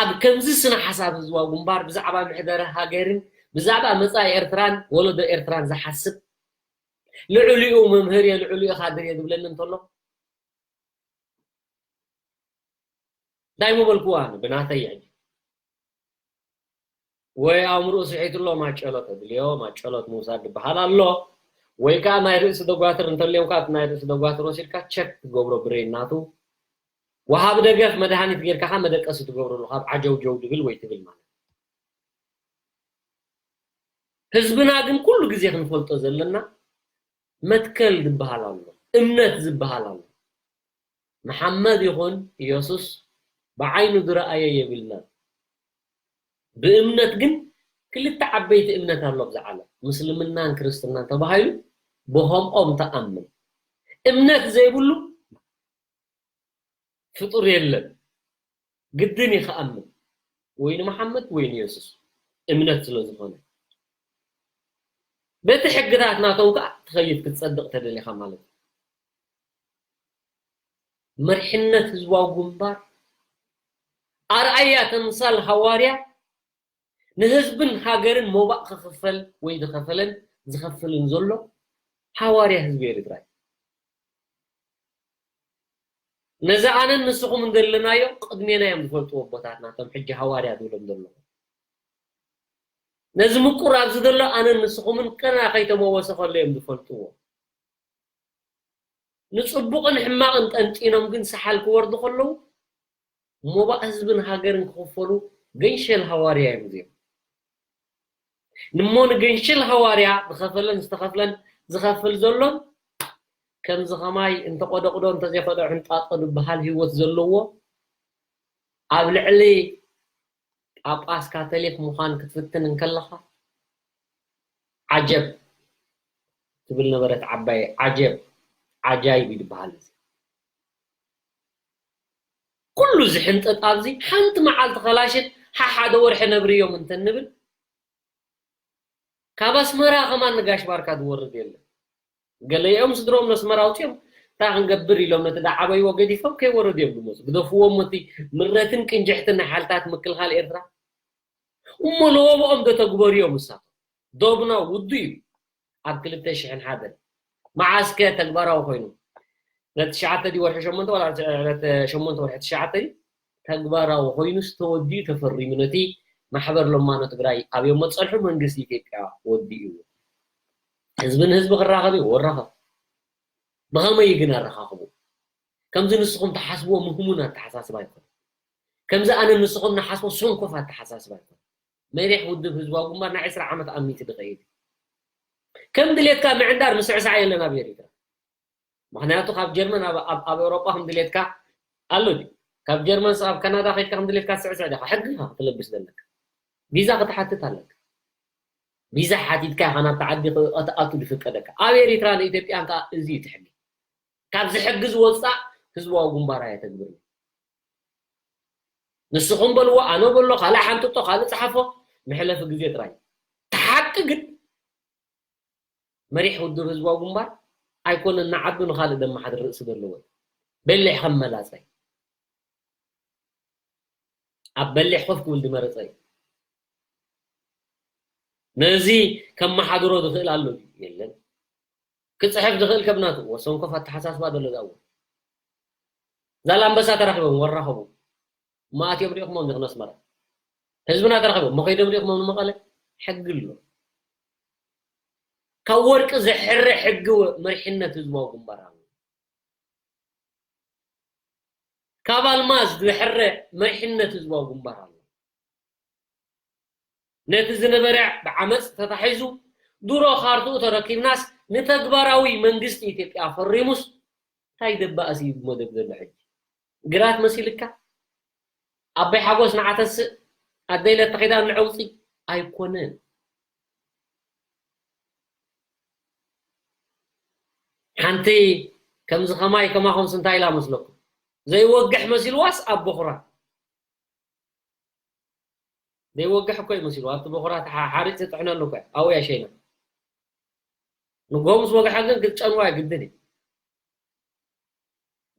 ኣብ ከምዚ ስነ ሓሳብ ህዝባዊ ግንባር ብዛዕባ ምሕደረ ሃገርን ብዛዕባ መጻኢ ኤርትራን ወለዶ ኤርትራን ዝሓስብ፣ ልዕሊኡ መምህር እየ፣ ልዕሊኡ ካድር እየ ዝብለኒ እንተሎ፣ እንታይ ምበልኩዎ ኣነ ብናተይ ሕጂ? ወይ ኣእምርኡ ስሒቱ ኣሎ፣ ማጨሎ ተድልዮ፣ ማጨሎ ምውሳድ ዝበሃል ኣሎ። ወይ ከኣ ናይ ርእሲ ደጓትር እንተልዮምካ፣ እቲ ናይ ርእሲ ደጓትር ወሲድካ ቸክ ትገብሮ ብሬን ናቱ። ወሃቢ ደገፍ መድሃኒት ጌርካ ከኣ መደቀሲ ትገብረሉ፣ ካብ ዓጀውጀው ድብል ወይ ትብል ማለት። ህዝብና ግን ኩሉ ግዜ ክንፈልጦ ዘለና መትከል ዝበሃል ኣሎ፣ እምነት ዝበሃል ኣሎ። መሓመድ ይኹን ኢየሱስ ብዓይኑ ዝረኣየ የብልናን። ብእምነት ግን ክልተ ዓበይቲ እምነት ኣሎ ኣብዛ ዓለም፣ ምስልምናን ክርስትናን ተባሂሉ፣ ብኸምኦም ተኣምን። እምነት ዘይብሉ ፍጡር የለን። ግድን እዩ ክኣምን፣ ወይ ንመሓመድ ወይ ንየሱስ፣ እምነት ስለ ዝኾነ። በቲ ሕግታት ናቶም ከኣ ትኸይድ ክትጸድቕ ተደሊኻ ማለት እዩ። መሪሕነት ህዝባዊ ግንባር ኣርኣያ ተምሳል ሃዋርያ ንህዝብን ሃገርን ሞባእ ክኽፈል ወይ ዝኸፈለን ዝኸፍልን ዘሎ ሃዋርያ ህዝቢ ኤርትራ እዩ። ነዚ ኣነን ንስኹምን ዘለናዮ ቅድሜና እዮም ዝፈልጥዎ ኣቦታትና፣ እቶም ሕጂ ሃዋርያ ዝብሎም ዘለኹ። ነዚ ምቁር ኣብዚ ዘሎ ኣነን ንስኹምን ገና ከይተመወሰ ከሎ እዮም ዝፈልጥዎ። ንጽቡቕን ሕማቕን ጠንጢኖም ግን ሰሓል ክወርዱ ከለዉ፣ ሞባእ ህዝብን ሃገርን ክኽፈሉ ገንሸል ሃዋርያ እዮም እዚኦም። ንሞ ንገንሸል ሃዋርያ ዝኸፈለን ዝተኸፍለን ዝኸፍል ዘሎን፣ ከምዚ ኸማይ እንተቆደቁዶ እንተዘይቆደቁ ሕንጣጦ ዝበሃል ህይወት ዘለዎ፣ ኣብ ልዕሊ ጳጳስ ካቶሊክ ምዃን ክትፍትን እንከለኻ፣ ዓጀብ ትብል ነበረት ዓባይ። ዓጀብ፣ ዓጃይብ እዩ ዝበሃል እዚ። ኩሉ ዝሕንጠጥ ኣብዚ ሓንቲ መዓልቲ ከላሽን ሓሓደ ወርሒ ነብርዮም እንተንብል፣ ካብ ኣስመራ ከማን ንጋሽ ባርካ ዝወርድ የለን። ገለኦም ስድሮም ነስመራ ኣውፅኦም፣ እንታይ ክንገብር ኢሎም ነቲ ዳዓበይዎ ገዲፎም ከይወረዱ እዮም ዝመፁ። ግደፍዎም፣ እቲ ምረትን ቅንጅሕትን ናይ ሓይልታት ምክልኻል ኤርትራ እሞ ለወብኦም ዶ ተግበሩ እዮም። ንሳቶም ዶብና ውዱ እዩ። ኣብ ክልተ ሽሕን ሓደን መዓስ ከ ተግባራዊ ኮይኑ? ዕለት ትሽዓተ ድዩ ወርሒ ሸሞንተ፣ ዋላ ዕለት ሸሞንተ ወርሒ ትሽዓተ ድዩ? ተግባራዊ ኮይኑስ ተወዲኡ ተፈሪሙ፣ ነቲ ማሕበር ለማኖ ትግራይ ኣብዮም መፀንሑ መንግስቲ ኢትዮጵያ ወዲእዎ። ህዝቢ ንህዝቢ ክራኸብ እዩ፣ ወራኸብ። ብኸመይ ግን ኣረኻኽቡ? ከምዚ ንስኹም ትሓስብዎ ምህሙን ኣተሓሳስባ ኣይኮነ። ከምዚ ኣነ ንስኹም ንሓስቦ ሰንኮፍ ኣተሓሳስባ ኣይኮነ። መሪሕ ውድብ ህዝባዊ ግንባር ናይ ዕስራ ዓመት ኣሚቲ ዝኸይድ እዩ። ከም ድሌትካ ምዕንዳር ምስዕሳዕ የለን ኣብ ኤሪትራ። ምኽንያቱ ካብ ጀርመን ኣብ፣ ኣብ፣ ኣብ ኤውሮጳ ከም ድሌትካ ኣሎ ድዩ? ካብ ጀርመን ኣብ ካናዳ ከይድካ ከም ድሌትካ ስዕስዕ ዲኻ? ሕጊ ኢኻ ክትለብስ ዘለካ። ቪዛ ክትሓትት ኣለካ። ቪዛ ሓቲትካ ኢኻ ናብቲ ዓዲ ክተኣቱ ዝፍቀደካ። ኣብ ኤሪትራ ንኢትዮጵያን ከኣ እዚ እዩ እቲ ሕጊ። ካብ ዝሕጊ ዝወጻእ ህዝባዊ ግንባር ኣየተግብርን። ንስኹም በልዎ፣ ኣነ በሎ፣ ካልእ ሓንጥጦ፣ ካልእ ጸሓፎ፣ መሕለፊ ግዜ ጥራይ። እቲ ሓቂ ግን መሪሕ ውድብ ህዝባዊ ግንባር ኣይኮነን ንዓዱ ንኻልእ ደመሓድር ርእሲ ዘለዎ። በሊሕ ከም መላጸ እዩ። ኣብ በሊሕ ኮፍ ክብል ዝመረጸ እዩ። ነዚ ከመሓድሮ ዝኽእል ኣሎ ድዩ? የለን። ክጽሕፍ ዝኽእል ከብናቱ ወሰንኮፍ ኣተሓሳስባ ዘሎ ዛው ዛላምበሳ ተራኺቦም ወራኸቡ ማእትዮም ሪእኹሞም ዲኹም ኣስመራ? ህዝብና ተራኺቦም መኸይዶም ሪእኹሞም ንመቐለ? ሕጊ ኣሎ። ካብ ወርቂ ዝሕረ ሕጊ መሪሕነት ህዝባዊ ግንባር ኣሎ። ካብ ኣልማዝ ዝሕረ መሪሕነት ህዝባዊ ግንባር ኣሎ። ነቲ ዝነበረ ብዓመፅ ተታሒዙ ድሮ ካርትኡ ተረኪብናስ ንተግባራዊ መንግስቲ ኢትዮጵያ ፈሪሙስ እንታይ ደባእሲ እዩ መደብ ዘሎ ሕጂ? ግራት መሲልካ ኣበይ ሓጎስ ንዓተስእ ኣደይ ለተኺዳን ንዐውፂ ኣይኮነን። ሓንቲ ከምዚ ከማይ ከማኹምስ እንታይ ኢላ መስለኩም? ዘይወግሕ መሲልዋስ ኣብ በኹራ ዘይወግሕ እኮ ይመስሉ ኣብቲ በኹራት ሓሪፅ ትጥሕነሉ እኮ ኣብያ ሸይና ንጎምስ ወግሐ ግን ክትጨንዋ ግድን እዩ።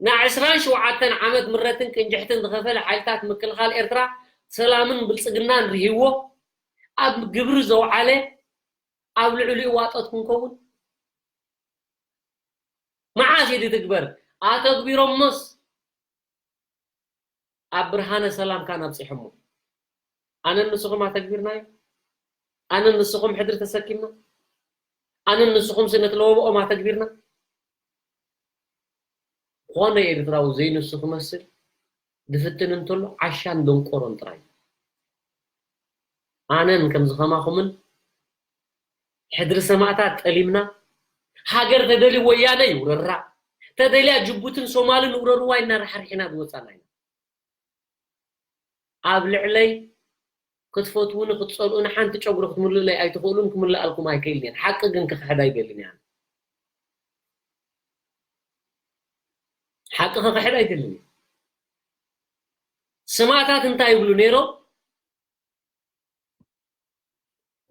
ንዕስራን ሸውዓተን ዓመት ምረትን ቅንጅሕትን ዝኸፈለ ሓይልታት ምክልኻል ኤርትራ ሰላምን ብልፅግናን ርሂዎ ኣብ ግብሪ ዘውዓለ ኣብ ልዕሊኡ ዋጠት ክንከውን መዓስ እዩ ትግበር ኣተግቢሮሞስ ኣብ ብርሃነ ሰላም ካን ኣብፂሖሞ ኣነን ንስኹም ኣተግቢርናዮ ኣነን ንስኹም ሕድሪ ተሰኪምና ኣነን ንስኹም ስነት ለወብኦም ኣተግቢርና ዝኾነ ኤርትራዊ ዘይንሱ ክመስል ዝፍትን እንተሎ ዓሻን ደንቆሮን ጥራይ ኣነን ከም ዝኸማኹምን ሕድሪ ሰማእታት ጠሊምና ሃገር ተደልዩ ወያነ ይውረራ ተደልያ ጅቡትን ሶማልን ውረርዋ ኢልና ራሕሪሕና ዝወፃና ኢና ኣብ ልዕለይ ክትፈትውኒ ክትፀልኡኒ ሓንቲ ጨጉሪ ክትምልእለይ ኣይትኽእሉን ክምልኣልኩም ኣይክእልን እየ ሓቂ ግን ክኽሕድ ኣይደልን እያ ሓቂ ክኽሕድ ኣይደልን እየ ሰማእታት እንታይ ይብሉ ነይሮም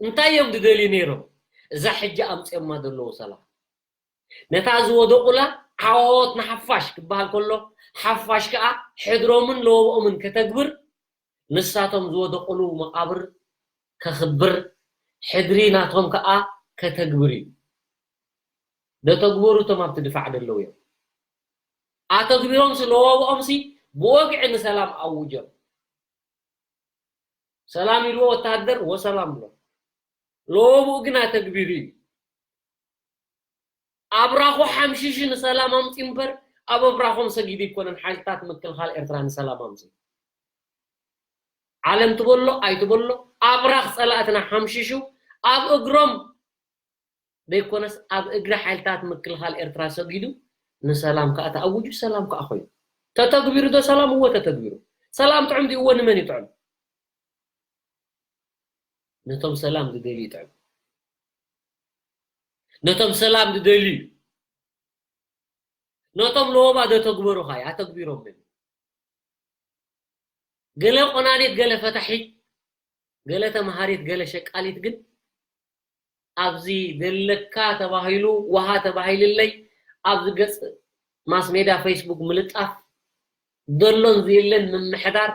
እንታይ እዮም ዝደልዩ ነይሮም እዛ ሕጂ ኣምፅኦማ ዘለዉ ሰላም ነታ ዝወደቑላ ዓወት ንሓፋሽ ክበሃል ከሎ ሓፋሽ ከዓ ሕድሮምን ለወብኦምን ከተግብር ንሳቶም ዝወደቑሉ መቓብር ከኽብር ሕድሪ ናቶም ከዓ ከተግብር እዩ ደተግበሩ እቶም ኣብቲ ድፋዕ ዘለዉ እዮም ኣተግቢሮምሲ ለወብኦምሲ ብወግዒ ንሰላም ኣውጀም ሰላም ኢልዎ ወተሃደር ወሰላም ብሎ ለወብኡ ግን ኣተግቢሩ እዩ ኣብራኹ ሓምሽሹ ንሰላም ኣምፂ እምበር ኣብ ኣብራኾም ሰጊዱ ኣይኮነን ሓይልታት ምክልኻል ኤርትራ ንሰላም ኣምፂ ዓለም ትበሎ ኣይትበሎ ኣብራኽ ፀላእትና ሓምሽሹ ኣብ እግሮም ዘይኮነስ ኣብ እግሪ ሓይልታት ምክልኻል ኤርትራ ሰጊዱ ንሰላም ከዓ ተኣውጁ ሰላም ከዓ ኮይኑ ተተግቢሩ ዶ ሰላም እወ ተተግቢሩ ሰላም ጥዑም ድዩ እወ ንመን ይጥዕም ነቶም ሰላም ዝደልዩ ይጥዕም ነቶም ሰላም ዝደልዩ ነቶም ለወባ ዘተግበሩ ኸ ኣተግቢሮም ገለ ቆናኒት ገለ ፈታሒት ገለ ተምሃሪት ገለ ሸቃሊት ግን ኣብዚ ዘለካ ተባሂሉ ውሃ ተባሂልለይ ኣብዚ ገፅ ማስሜዳ ፌስቡክ ምልጣፍ ዘሎን ዘየለን ምምሕዳር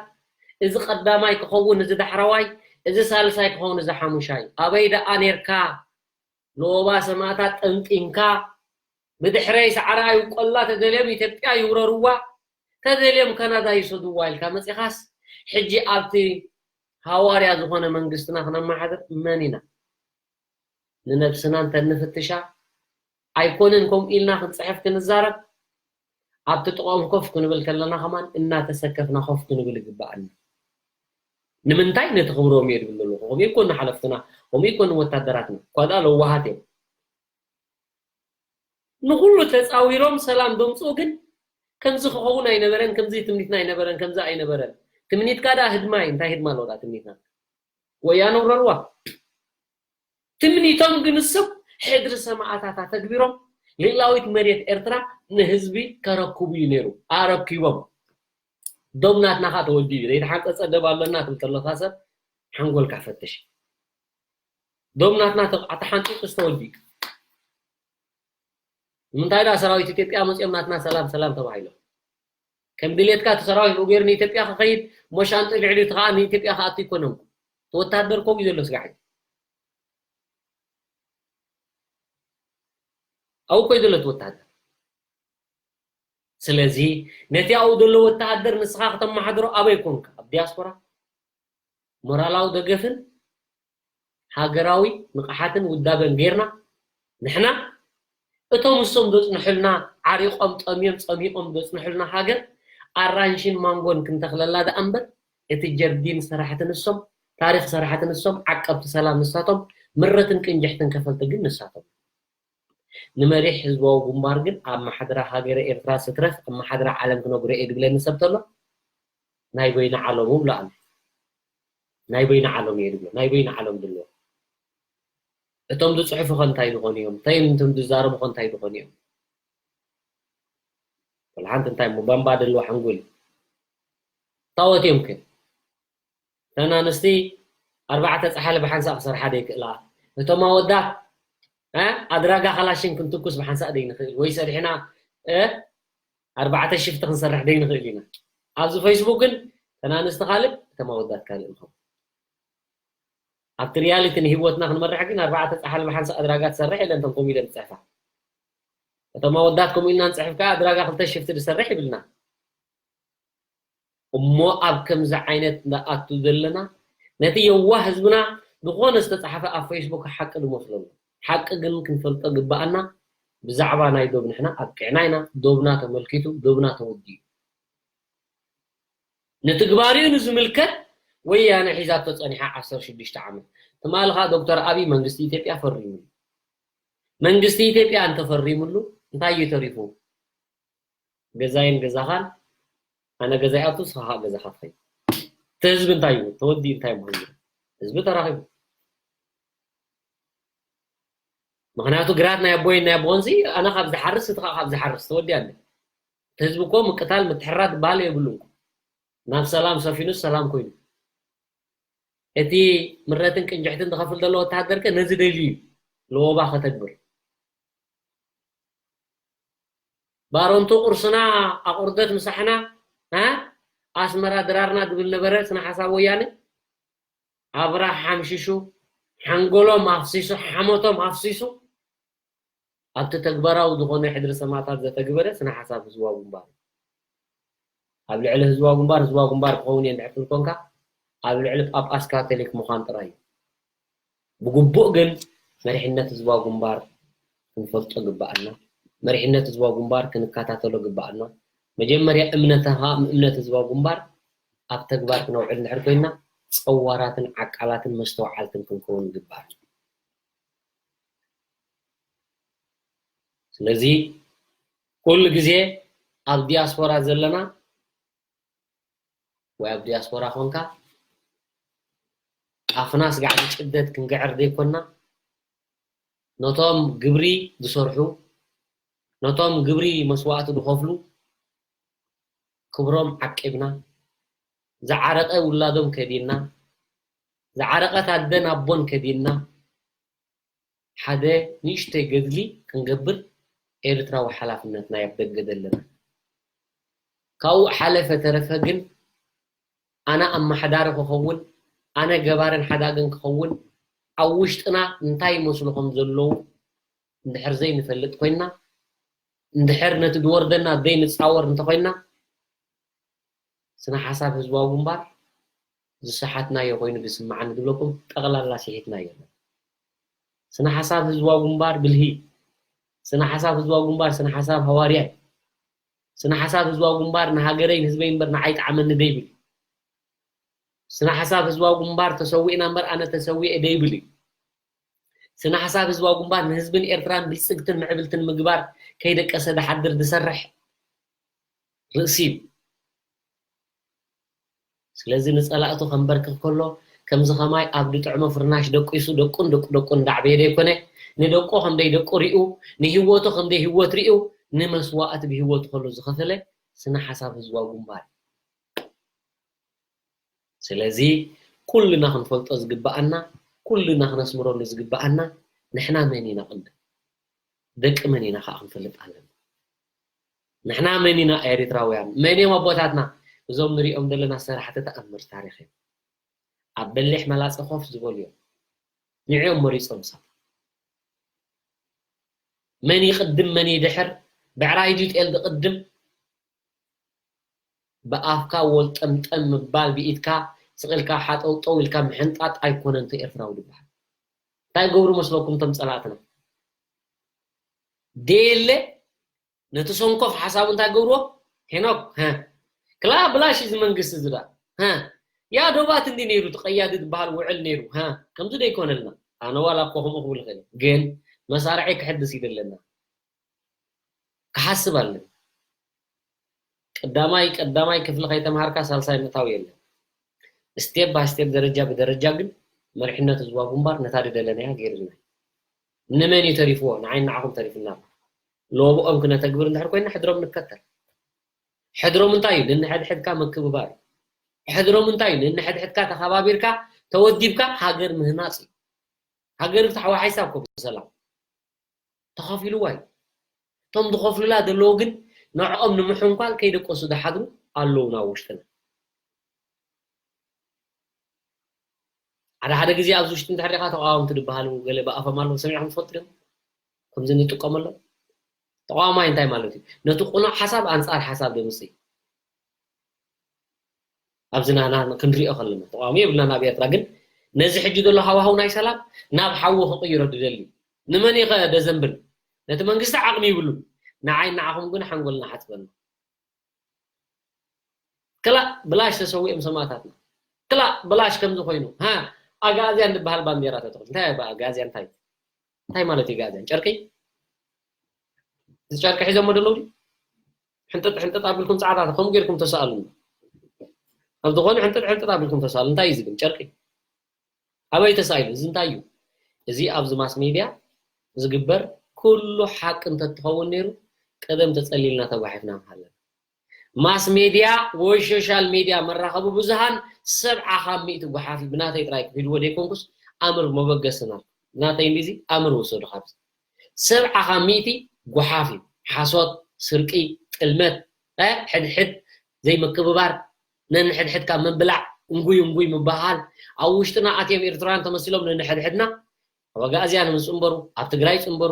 እዚ ቀዳማይ ክኸውን እዚ ዳሕረዋይ እዚ ሳልሳይ ክኸውን እዚ ሓሙሻይ ኣበይ ደኣ ኔርካ ንወባ ሰማእታት ጠምጢምካ ብድሕረይ ሳዕራ ይውቀላ ተደልዮም ኢትዮጵያ ይውረርዋ ተደልዮም ካናዳ ይውሰድዋ ኢልካ መፂኻስ ሕጂ ኣብቲ ሃዋርያ ዝኾነ መንግስትና ክነመሓድር መን ኢና ንነብስና እንተንፍትሻ ኣይኮነን ከምኡ ኢልና ክንፅሕፍ ክንዛረብ ኣብቲ ጥቕኦም ኮፍ ክንብል ከለና ከማን እናተሰከፍና ኮፍ ክንብል ይግበኣና ንምንታይ ነቲ ክብሮም እየ ዝብል ዘለኹ ከምኡ ይኮኑ ሓለፍትና ከምኡ ይኮኑ ወታደራትና እኳ ደኣ ለዋሃት እዮም ንኩሉ ተፃዊሮም ሰላም ዘምፅኡ ግን ከምዚ ክኸውን ኣይነበረን ከምዚ ትምኒትና ኣይነበረን ከምዚ ኣይነበረን ትምኒትካ ደኣ ህድማ እዩ እንታይ ህድማ ኣለዎ ደኣ ትምኒትና ወያነ ውረርዋ ትምኒቶም ግን ሰብ ሕድሪ ሰማእታት ኣተግቢሮም ልእላዊት መሬት ኤርትራ ንህዝቢ ከረክቡ እዩ ነይሩ ኣረኪቦም ዶም ናትና ከዓ ተወዲኡ እዩ ዘይተሓንፀፀ ደብ ኣለና ትብል ተለካ ሰብ ሓንጎልካ ፈትሽ ዶም ናትና ተሓንፂፁ ዝተወዲኡ ንምንታይ ደኣ ሰራዊት ኢትዮጵያ መፂኦም ናትና ሰላም ሰላም ተባሂሎም? ከም ድሌትካ እቲ ሰራዊት ብኡ ገይሩ ንኢትዮጵያ ክኸይድ፣ እሞ ሻንጥኡ ልዕሊ እቲ ከዓ ንኢትዮጵያ ክኣቱ ኣይኮነን። እቲ ወታደር ኮፍ እዩ ዘሎ ስጋዕ። ኣብኡ ኮፍ እዩ ዘሎ እቲ ወታደር። ስለዚ ነቲ ኣብኡ ዘሎ ወተሃደር ንስኻ ከተመሓድሮ ኣበይ ኮንካ? ኣብ ዲያስፖራ ሞራላዊ ደገፍን ሃገራዊ ንቕሓትን ውዳበን ጌርና ንሕና እቶም እሶም ዘጽንሑልና ዓሪቖም ጠምዮም ጸሚቖም ዘጽንሑልና ሃገር ኣራንሽን ማንጎን ክንተኽለላ ደኣ እምበር እቲ ጀርዲን ሰራሕቲ ንሶም ታሪኽ ሰራሕቲ ንሶም ዓቀብቲ ሰላም ንሳቶም ምረትን ቅንጅሕትን ከፈልቲ ግን ንሳቶም ንመሪሕ ህዝባዊ ግንባር ግን ኣብ ማሕደራ ሃገረ ኤርትራ ስትረፍ ኣብ ማሕደራ ዓለም ክነግሮ እየ ድብለኒ ሰብ ተሎ ናይ በይነ ዓለሙ ብሎ ኣሎ። ናይ በይነ ዓለም እየ ድብሎ ናይ በይነ ዓለም ድሎ እቶም ዝፅሕፉ ከ እንታይ ዝኾኑ እዮም እንታይ እቶም ዝዛረቡ ከ እንታይ ዝኾኑ እዮም ወላ ሓንቲ እንታይ እሞ ባምባ ደለዋ ሓንጎል ታወት እዮም ከ እተን ኣንስቲ ኣርባዕተ ፃሓሊ ብሓንሳእ ክሰርሓ ደይክእላ እቶም ኣወዳት ኣድራጋ ካላሽን ክንትኩስ ብሓንሳእ ደይንኽእል ወይ ሰሪሕና ኣርባዕተ ሽፍቲ ክንሰርሕ ደይንኽእል ኢና ኣብዚ ፌስቡክ ግን እተን ኣንስቲ ካልእ እቶም ኣወዳት ካልእ ንኸውን ኣብቲ ሪያሊቲ ንሂወትና ክንመርሕ ግን ኣርባዕተ ፃሓሊ ብሓንሳእ ኣድራጋ ትሰርሕ የለን እተን ኮሚደን ትፅሕፋ እቶም ኣወዳት ከምኡ ኢልና ንፅሕፍ ከዓ ኣድራጋ ክልተ ሽፍቲ ዝሰርሕ ይብልና እሞ ኣብ ከምዚ ዓይነት ንኣቱ ዘለና ነቲ የዋህ ህዝብና ዝኾነ ዝተፃሓፈ ኣብ ፌስቡክ ሓቂ ዝመስለሉ ሓቂ ግን ክንፈልጦ ግባኣና ብዛዕባ ናይ ዶብ ንሕና ኣብቅዕና ኢና ዶብና ተመልኪቱ ዶብና ተወዲኡ ንትግባሪኡ ንዝምልከት ወያነ ሒዛቶ ፀኒሓ ዓሰርተ ሽዱሽተ ዓመት ትማሊ ከዓ ዶክተር ኣብይ መንግስቲ ኢትዮጵያ ፈሪሙ መንግስቲ ኢትዮጵያ እንተፈሪሙሉ እንታይ እዩ ተሪፉ ገዛይን ገዛኻን ኣነ ገዛይ ኣቱ ስኻ ገዛኻ ትኸይ እቲ ህዝቢ እንታይ እዩ ተወዲ እንታይ ምሃሉ ህዝቢ ተራኺቡ ምክንያቱ ግራት ናይ ኣቦይን ናይ ኣቦንዚ ኣነ ካብ ዝሓርስ እቲ ካብ ዝሓርስ ተወዲ ኣለ እቲ ህዝቢ እኮ ምቅታል ምትሕራድ በሃል የብሉን ናብ ሰላም ሰፊኑ ሰላም ኮይኑ እቲ ምረትን ቅንጅሕትን ዝኸፍል ዘሎ ወተሃደር ከ ነዚ ደልዩ እዩ ለወባ ከተግብር ባሮንቱ ቁርስና ኣቁርደት ምሳሕና ኣስመራ ድራርና ዝብል ነበረ ስነ ሓሳብ ወያነ ኣብራህ ሓምሽሹ ሓንጎሎም ኣፍሲሱ ሓሞቶም ኣፍሲሱ ኣብቲ ተግባራዊ ዝኾነ ሕድሪ ሰማእታት ዘተግበረ ስነ ሓሳብ ህዝባዊ ግንባር ኣብ ልዕሊ ህዝባዊ ግንባር ህዝባዊ ግንባር ክኸውን እየ እንድሕር ትብል ኮንካ ኣብ ልዕሊ ጳጳስ ካቶሊክ ምዃን ጥራይ እዩ ብግቡእ ግን መሪሕነት ህዝባዊ ግንባር ክንፈልጦ ግባኣና መሪሕነት ህዝባዊ ግንባር ክንከታተሎ ግባኣና መጀመርያ እምነትኻ እምነት ህዝባዊ ግንባር ኣብ ተግባር ክነውዕል እንድሕር ኮይና ፀዋራትን ዓቃላትን መስተውዓልትን ክንከውን ይግባእ ስለዚ ኩሉ ግዜ ኣብ ዲያስፖራ ዘለና ወይ ኣብ ዲያስፖራ ኮንካ ኣፍና ስጋዕ ብጭደት ክንግዕር ዘይኮና ነቶም ግብሪ ዝሰርሑ ነቶም ግብሪ መስዋእቲ ዝኸፍሉ ክብሮም ዓቂብና ዝዓረቐ ውላዶም ከዲና ዝዓረቐት ኣደን ኣቦን ከዲና ሓደ ንእሽተይ ገድሊ ክንገብር ኤርትራዊ ሓላፍነትና የብደገ ዘለና ካብኡ ሓለፈ ተረፈ ግን ኣነ ኣመሓዳሪ ክኸውን ኣነ ገባርን ሓዳግን ክኸውን ኣብ ውሽጥና እንታይ ይመስሉ ከም ዘለዉ እንድሕር ዘይንፈልጥ ኮይንና እንድሕር ነቲ ዝወርደና ዘይንፃወር እንተኮይንና ስነ ሓሳብ ህዝባዊ ግንባር ዝሰሓትናዮ ኮይኑ ዝስምዓኒ ዝብለኩም ጠቕላላ ስሒትናዮ ኣለና። ስነ ሓሳብ ህዝባዊ ግንባር ብልሂ፣ ስነ ሓሳብ ህዝባዊ ግንባር ስነ ሓሳብ ሃዋርያ እዩ። ስነ ሓሳብ ህዝባዊ ግንባር ንሃገረይ ንህዝበይ እምበር ንዓይ ይጥዓመኒ ዘይብል እዩ። ስነ ሓሳብ ህዝባዊ ግንባር ተሰዊእና እምበር ኣነ ተሰዊኤ ዘይብል እዩ። ስነ ሓሳብ ህዝባዊ ግንባር ንህዝብን ኤርትራን ብልፅግትን ምዕብልትን ምግባር ከይደቀሰ ዝሓድር ዝሰርሕ ርእሲ እዩ። ስለዚ ንፀላእቱ ከንበርክኽ ከሎ ከምዚ ከማይ ኣብ ዝጥዕሞ ፍርናሽ ደቂሱ ደቁን ደቂ ደቁን እንዳዕበየ ዘይኮነ ንደቁ ከም ዘይደቁ ሪኡ ንህይወቱ ከም ዘይህይወት ሪኡ ንመስዋእቲ ብህይወቱ ከሎ ዝኸፈለ ስነ ሓሳብ ህዝባዊ ግንባር እዩ። ስለዚ ኩልና ክንፈልጦ ዝግበኣና ኩልና ክነስምረሉ ዝግበኣና ንሕና መን ኢና ቅድም ደቂ መን ኢና ከዓ ክንፈልጥ ኣለና። ንሕና መን ኢና ኤሪትራውያን? መን እዮም ኣቦታትና? እዞም ንሪኦም ዘለና ሰራሕቲ ተኣምር ታሪኽ እዮም። ኣብ በሊሕ መላፀ ኮፍ ዝበሉ እዮም። ንዕኦም መሪፆም ሰብ። መን ይቕድም መን ይድሕር? ብዕራይ ድዩ ጤል ዝቕድም? ብኣፍካ ወልጠምጠም ምባል፣ ብኢድካ ስቕ ኢልካ ሓጠውጠው ኢልካ ምሕንጣጥ ኣይኮነን እቲ ኤርትራዊ ዝበሃል። እንታይ ገብሩ መስለኩም እቶም ጸላእትና? ደየለ ነቲ ሰንኮፍ ሓሳቡ እንታይ ገብርዎ? ሄኖክ፣ ሀ፣ ክላ ብላሽ እዚ መንግስቲ እዚ ደኣ፣ ሀ፣ ያ ዶባት እንዲ ነይሩ፣ እቲ ቀያዲ ዝበሃል ውዕል ነይሩ፣ ሀ፣ ከምዚ ደይኮነልና። ኣነ ዋላ እኮ ከምኡ ክብል ይኽእል፣ ግን መሳርሒ ክሕድስ ይደለና። ክሓስብ ኣለኒ። ቀዳማይ ቀዳማይ ክፍሊ ከይተምሃርካ ሳልሳይ ምእታው የለን። ስቴፕ ባይ ስቴፕ፣ ደረጃ ብደረጃ ግን መሪሕነት ህዝባዊ ግንባር ነታ ዝደለናያ ገይርልና። ንመን እዩ ተሪፍዎ? ንዓይን ንዓኹም ተሪፍና ኣሎ። ለቦኦም ክነተግብር እንድሕር ኮይና ሕድሮም ንከተል። ሕድሮም እንታይ እዩ? ንንሕድሕድካ ምክብባር እዩ። ሕድሮም እንታይ እዩ? ንንሕድሕድካ ተኸባቢርካ ተወዲብካ ሃገር ምህናፅ እዩ። ሃገር ፍትሓዊ ሓይሳ እኮ ብሰላም ተኸፊልዋ እዩ። እቶም ዝኸፍሉላ ዘለዉ ግን ንዕኦም ንምሕንኳል ከይደቀሱ ዝሓድሩ ኣለዉ ናብ ውሽጥና። ሓደ ሓደ ግዜ ኣብዚ ውሽጢ እንድሕር ዲኻ ተቃወምቲ ዝበሃሉ ገለ ብኣፎም ኣለዉ ሰሚዕኩም ትፈልጡ ዲኹም? ከምዚ ንጥቀመሎም። ተቃዋማይ እንታይ ማለት እዩ? ነቲ ቅኑዕ ሓሳብ ኣንጻር ሓሳብ ዘምጽእ። ኣብዚ ናና ክንሪኦ ከለና ተቃዋሚ የብልናን ኣብ ኤርትራ፣ ግን ነዚ ሕጂ ዘሎ ሃዋህው ናይ ሰላም ናብ ሓዊ ክቕይሮ ዝደሊ ንመን እዩ ከ ደዘንብል? ነቲ መንግስቲ ዓቕሚ ይብሉን ንዓይ ንዓኹም ግን ሓንጎልና ሓጽበና። ክላእ ብላሽ ተሰዊኦም ሰማእታትና። ክላእ ብላሽ ከምዚ ኮይኑ ሃ ኣግኣዝያን ዝበሃል ባንዴራ ተተኽሉ እንታይ ኣግኣዝያን እንታይ እንታይ ማለት እዩ ኣግኣዝያን ጨርቂ እዚ ጨርቂ ሒዞሞ ዘለዉ ድዩ? ሕንጥጥ ሕንጥጥ ኣቢልኩም ጻዕዳ ከምኡ ጌርኩም ተሰኣሉ። ኣብ ዝኾነ ሕንጥጥ ሕንጥጥ ኣቢልኩም ተሰኣሉ። እንታይ እዩ ዝብል ጨርቂ? ኣበይ ተሳኢሉ? እዚ እንታይ እዩ? እዚ ኣብዚ ማስ ሜድያ ዝግበር ኩሉ ሓቂ እንተትኸውን ነይሩ ቀደም ተጸሊልና ተጓሒፍና ምሃለና። ማስ ሜድያ ወይ ሶሻል ሜድያ መራኸቢ ብዙሃን ሰብዓ ካብ ሚእቲ ጓሓፍ እዩ። ብናተይ ጥራይ ክሒድዎ ዘይኮንኩስ ኣምር መበገስና ናተይ እንዲዚ ኣምር ውሰዱ ካብዚ። ሰብዓ ካብ ሚእቲ ጓሓፍ እዩ። ሓሶት፣ ስርቂ፣ ጥልመት፣ እ፣ ሕድሕድ ዘይምክብባር፣ ነንሕድሕድካ ምብላዕ፣ እንጉይ እንጉይ ምበሃል፣ ኣብ ውሽጥና ኣትዮም ኤርትራውያን ተመሲሎም ነንሕድሕድና ኣብ ኣጋእዝያን ምስ ጽንበሩ፣ ኣብ ትግራይ ጽንበሩ፣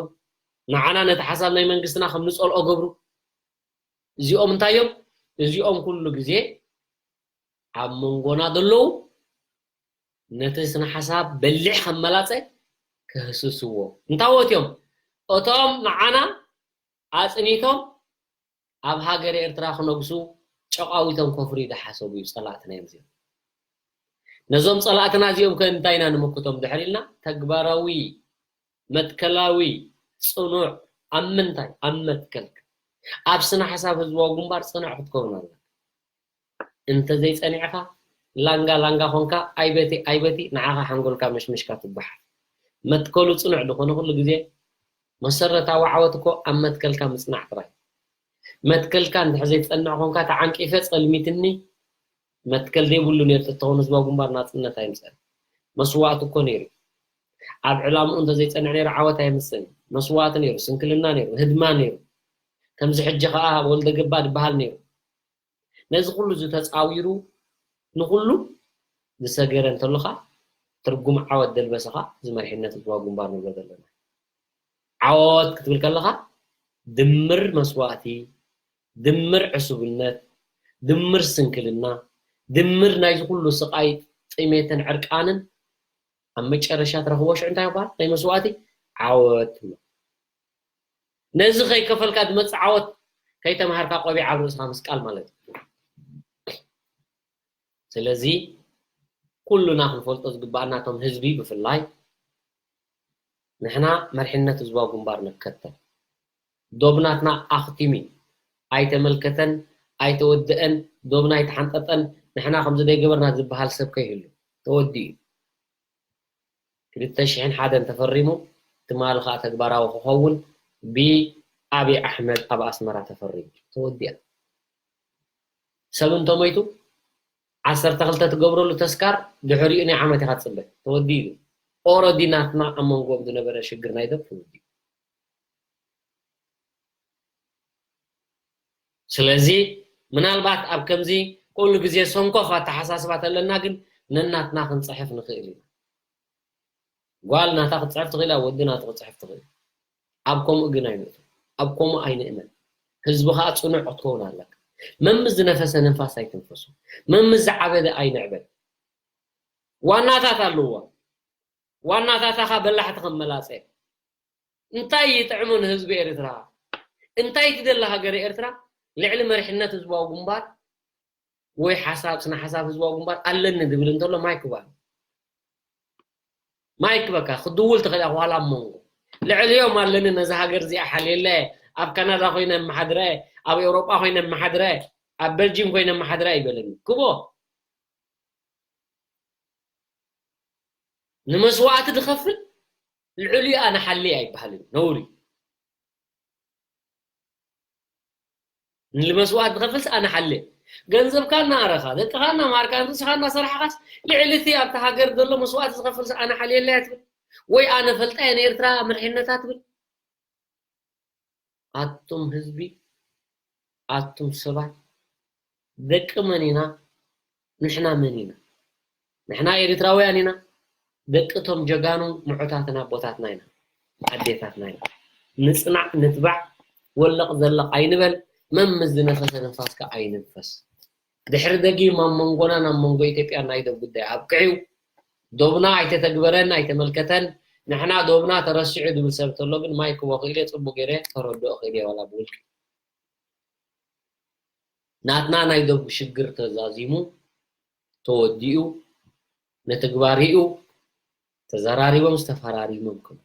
ንዓና ነቲ ሓሳብ ናይ መንግስትና ከም ንጸልኦ ገብሩ። እዚኦም እንታይ እዮም? እዚኦም ኩሉ ግዜ ኣብ መንጎና ዘለዉ ነቲ ስነ ሓሳብ በሊሕ ከም መላጸ ክህስስዎ። እንታዎት እዮም? እቶም ንዓና ኣጽኒቶም ኣብ ሃገር ኤርትራ ክነግሱ ጨቓዊቶም ከፍርዩ ዝሓሰቡ እዩ ጸላእትና እዮም እዚኦም። ነዞም ጸላእትና እዚኦም ከ እንታይ ኢና ንምክቶም ድሕር ኢልና ተግባራዊ መትከላዊ ጽኑዕ ኣብ ምንታይ? ኣብ መትከልካ። ኣብ ስነ ሓሳብ ህዝባዊ ግንባር ጽኑዕ ክትከውን ኣለካ። እንተዘይጸኒዕኻ ላንጋ ላንጋ ኾንካ ኣይበቲ ኣይበቲ ንዓኻ ሓንጎልካ መሽመሽካ ትጓሓፍ። መትከሉ ጽኑዕ ዝኾነ ኩሉ ግዜ መሰረታዊ ዓወት እኮ ኣብ መትከልካ ምጽናዕ ጥራይ። መትከልካ እንድሕር ዘይትጸንዕ ኾንካ ተዓንቂፈ ጸልሚትኒ መትከል ዘይብሉ ነይሩ ተተኾን ህዝባዊ ግንባር ናጽነት ኣይምጸን። መስዋእቲ እኮ ነይሩ። ኣብ ዕላምኡ እንተዘይጸንዕ ነይሩ ዓወት ኣይምጽን። መስዋእቲ ነይሩ፣ ስንክልና ነይሩ፣ ህድማ ነይሩ። ከምዚ ሕጂ ኸኣ ወልደ ገባ ዝበሃል ነይሩ። ነዚ ኩሉ እዚ ተጻዊሩ ንኹሉ ዝሰገረ እንተሎ ኸኣ ትርጉም ዓወት ደልበሰ ኸኣ እዚ መሪሕነት ህዝባዊ ግንባር ንብሎ ዘለና። ዓወት ክትብል ከለኻ ድምር መስዋእቲ፣ ድምር ዕሱብነት፣ ድምር ስንክልና፣ ድምር ናይዚ ኩሉ ስቓይ፣ ጥሜትን ዕርቃንን ኣብ መጨረሻ ትረኽቦ ሽዑ እንታይ ይባሃል? ናይ መስዋእቲ ዓወት ትብሎ። ነዚ ከይከፈልካ ዝመጽእ ዓወት ከይተምሃርካ ቆቢዕ ኣብ ርእስኻ ምስቃል ማለት እዩ። ስለዚ ኩሉና ክንፈልጦ ዝግባኣና እቶም ህዝቢ ብፍላይ ንሕና መሪሕነት ህዝባዊ ግንባር ንከተል። ዶብ ናትና ኣኽቲሙ እዩ። ኣይተመልከተን ኣይተወደአን፣ ዶብና ኣይተሓንጠጠን፣ ንሕና ከምዚ ዘይገበርና ዝበሃል ሰብ ከይህሉ ተወዲኡ እዩ። ክልተ ሽሕን ሓደን ተፈሪሙ ትማሊ ከዓ ተግባራዊ ክኸውን ብኣብይ ኣሕመድ ኣብ ኣስመራ ተፈሪሙ ተወዲኣ። ሰብ እንተሞይቱ ዓሰርተ ክልተ ትገብረሉ ተስካር ድሕሪኡ ናይ ዓመት ኢኻ ትፅበ ተወዲኡ እዩ። ኦረዲ ናትና ኣብ መንጎኦም ዝነበረ ሽግር ናይ ደብ ተወዲኡ። ስለዚ ምናልባት ኣብ ከምዚ ኩሉ ግዜ ሰንኮፍ ኣተሓሳስባ ተለና ግን ነናትና ክንጽሕፍ ንኽእል ኢና። ጓል ናታ ክትጽሕፍ ትኽእል እያ፣ ወዲ ናቱ ክጽሕፍ ትኽእል። ኣብ ከምኡ ግን ኣይንእመን። ኣብ ከምኡ ኣይንእመን። ህዝቢ ኸኣ ጽኑዕ ክትከውን ኣለካ። መምስ ዝነፈሰ ንንፋስ ኣይትንፈሱ። መምስ ዝዓበደ ኣይንዕበድ። ዋናታት ኣለዎ። ዋናታታ ኸኣ በላሕቲ ከም መላጸ። እንታይ ይጥዕሙ ንህዝቢ ኤርትራ? እንታይ ትደሊ ሃገረ ኤርትራ? ልዕሊ መሪሕነት ህዝባዊ ግንባር ወይ ሓሳብ፣ ስነ ሓሳብ ህዝባዊ ግንባር ኣለኒ ዝብል እንተሎ ማይክ በል። ማይክ በቃ ክድውል ትኽእል ኢኻ ዋላ ኣብ መንጎ። ልዕሊኦም ኣለኒ ነዛ ሃገር እዚኣ ሓልየለ፣ ኣብ ካናዳ ኮይነ መሓድረ፣ ኣብ ኤውሮጳ ኮይነ መሓድረ፣ ኣብ በልጂም ኮይነ መሓድረ ኣይበለኒ። ክቦ ንመስዋእቲ ዝኸፍል ልዕሊኡ ኣነ ሓልየ ኣይበሃልን። ነውሪ። ንመስዋእቲ ዝኸፍልስ ኣነ ሓልየ። ገንዘብካ እናኣረኻ፣ ደቅኻ እናምሃርካ፣ ርእስኻ እናሰራሕኻስ ልዕሊ እቲ ኣብታ ሃገር ዘሎ መስዋእቲ ዝኸፍልስ ኣነ ሓልየለያ ትብል? ወይ ኣነ ፈልጣየ ንኤርትራ መርሒነታ ትብል? ኣቱም ህዝቢ፣ ኣቱም ሰባት፣ ደቂ መን ኢና? ንሕና መን ኢና? ንሕና ኤርትራውያን ኢና። ደቂ እቶም ጀጋኑ ምዑታትና ኣቦታትና ኢና፣ ኣዴታትና ኢና። ንጽናዕ፣ ንትባዕ፣ ወለቕ ዘለቕ ኣይንበል። መምስ ዝነፈሰ ንፋስ ከኣ ኣይንንፈስ። ድሕሪ ደጊም ኣብ መንጎናን ኣብ መንጎ ኢትዮጵያን ናይ ዶብ ጉዳይ ኣብቂዑ። ዶብና ኣይተተግበረን፣ ኣይተመልከተን። ንሕና ዶብና ተረሲዑ ዝብል ሰብ እንተሎ ግን ማይክ ክቦ ክኢለ ጽቡቕ ገይረ ከረድኦ ክእል እየ ዋላ ብውልቂ። ናትና ናይ ዶብ ሽግር ተዛዚሙ፣ ተወዲኡ፣ ንትግባሪኡ ተዘራሪቦም ዝተፈራሪሞም ክም።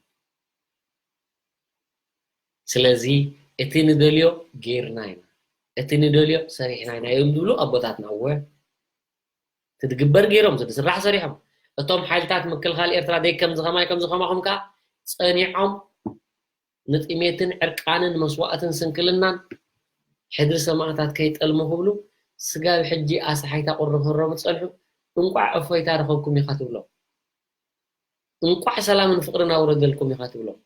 ስለዚ እቲ ንደልዮ ጌርና ኢና። እቲ ንደልዮ ሰሪሕና ኢና እዮም ዝብሉ ኣቦታትና። እወ፣ እቲ ዝግበር ገይሮም፣ እቲ ዝስራሕ ሰሪሖም። እቶም ሓይልታት ምክልኻል ኤርትራ ደይ ከምዚ ከማይ ከምዚ ከማኹም ከኣ ጸኒዖም ንጥሜትን ዕርቃንን መስዋእትን ስንክልናን ሕድሪ ሰማእታት ከይጠልሙ ክብሉ ስጋብ ሕጂ ኣስሓይታ ቁሪ ክህረሙ ዝጸንሑ እንቋዕ እፎይታ ረኸብኩም ኢኻ ትብሎም። እንቋዕ ሰላምን ፍቕርን ኣውረደልኩም ኢኻ ትብሎም።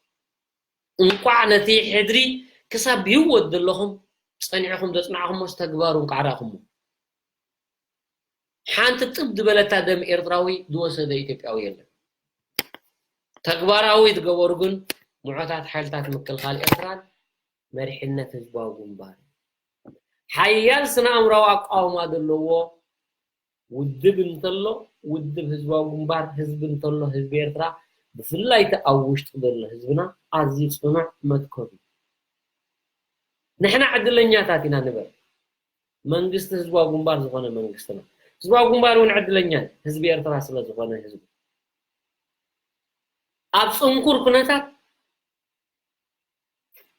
እንቋዕ ነቲ ሕድሪ ክሳብ ብህይወት ዘለኹም ጸኒዕኹም ዘጽናዕኹሞስ ተግባሩ እንቋዕ ረኣኹሞ። ሓንቲ ጥብ ዝበለታ ደም ኤርትራዊ ዝወሰደ ኢትዮጵያዊ የለን። ተግባራዊ ዝገበሩ ግን ምዑታት ሓይልታት ምክልኻል ኤርትራን መሪሕነት ህዝባዊ ግንባር። ሓያል ስነ ኣእምራዊ ኣቃውማ ዘለዎ ውድብ እንተሎ፣ ውድብ ህዝባዊ ግንባር፣ ህዝቢ እንተሎ፣ ህዝቢ ኤርትራ፣ ብፍላይ እቲ ኣብ ውሽጢ ዘሎ ህዝብና ኣዝዩ ጽኑዕ መትከሉ እዩ። ንሕና ዕድለኛታት ኢና ንበል። መንግስቲ ህዝባዊ ግንባር ዝኾነ መንግስትና። ህዝባዊ ግንባር እውን ዕድለኛ እዩ፣ ህዝቢ ኤርትራ ስለ ዝኾነ ህዝቢ። ኣብ ጽንኩር ኩነታት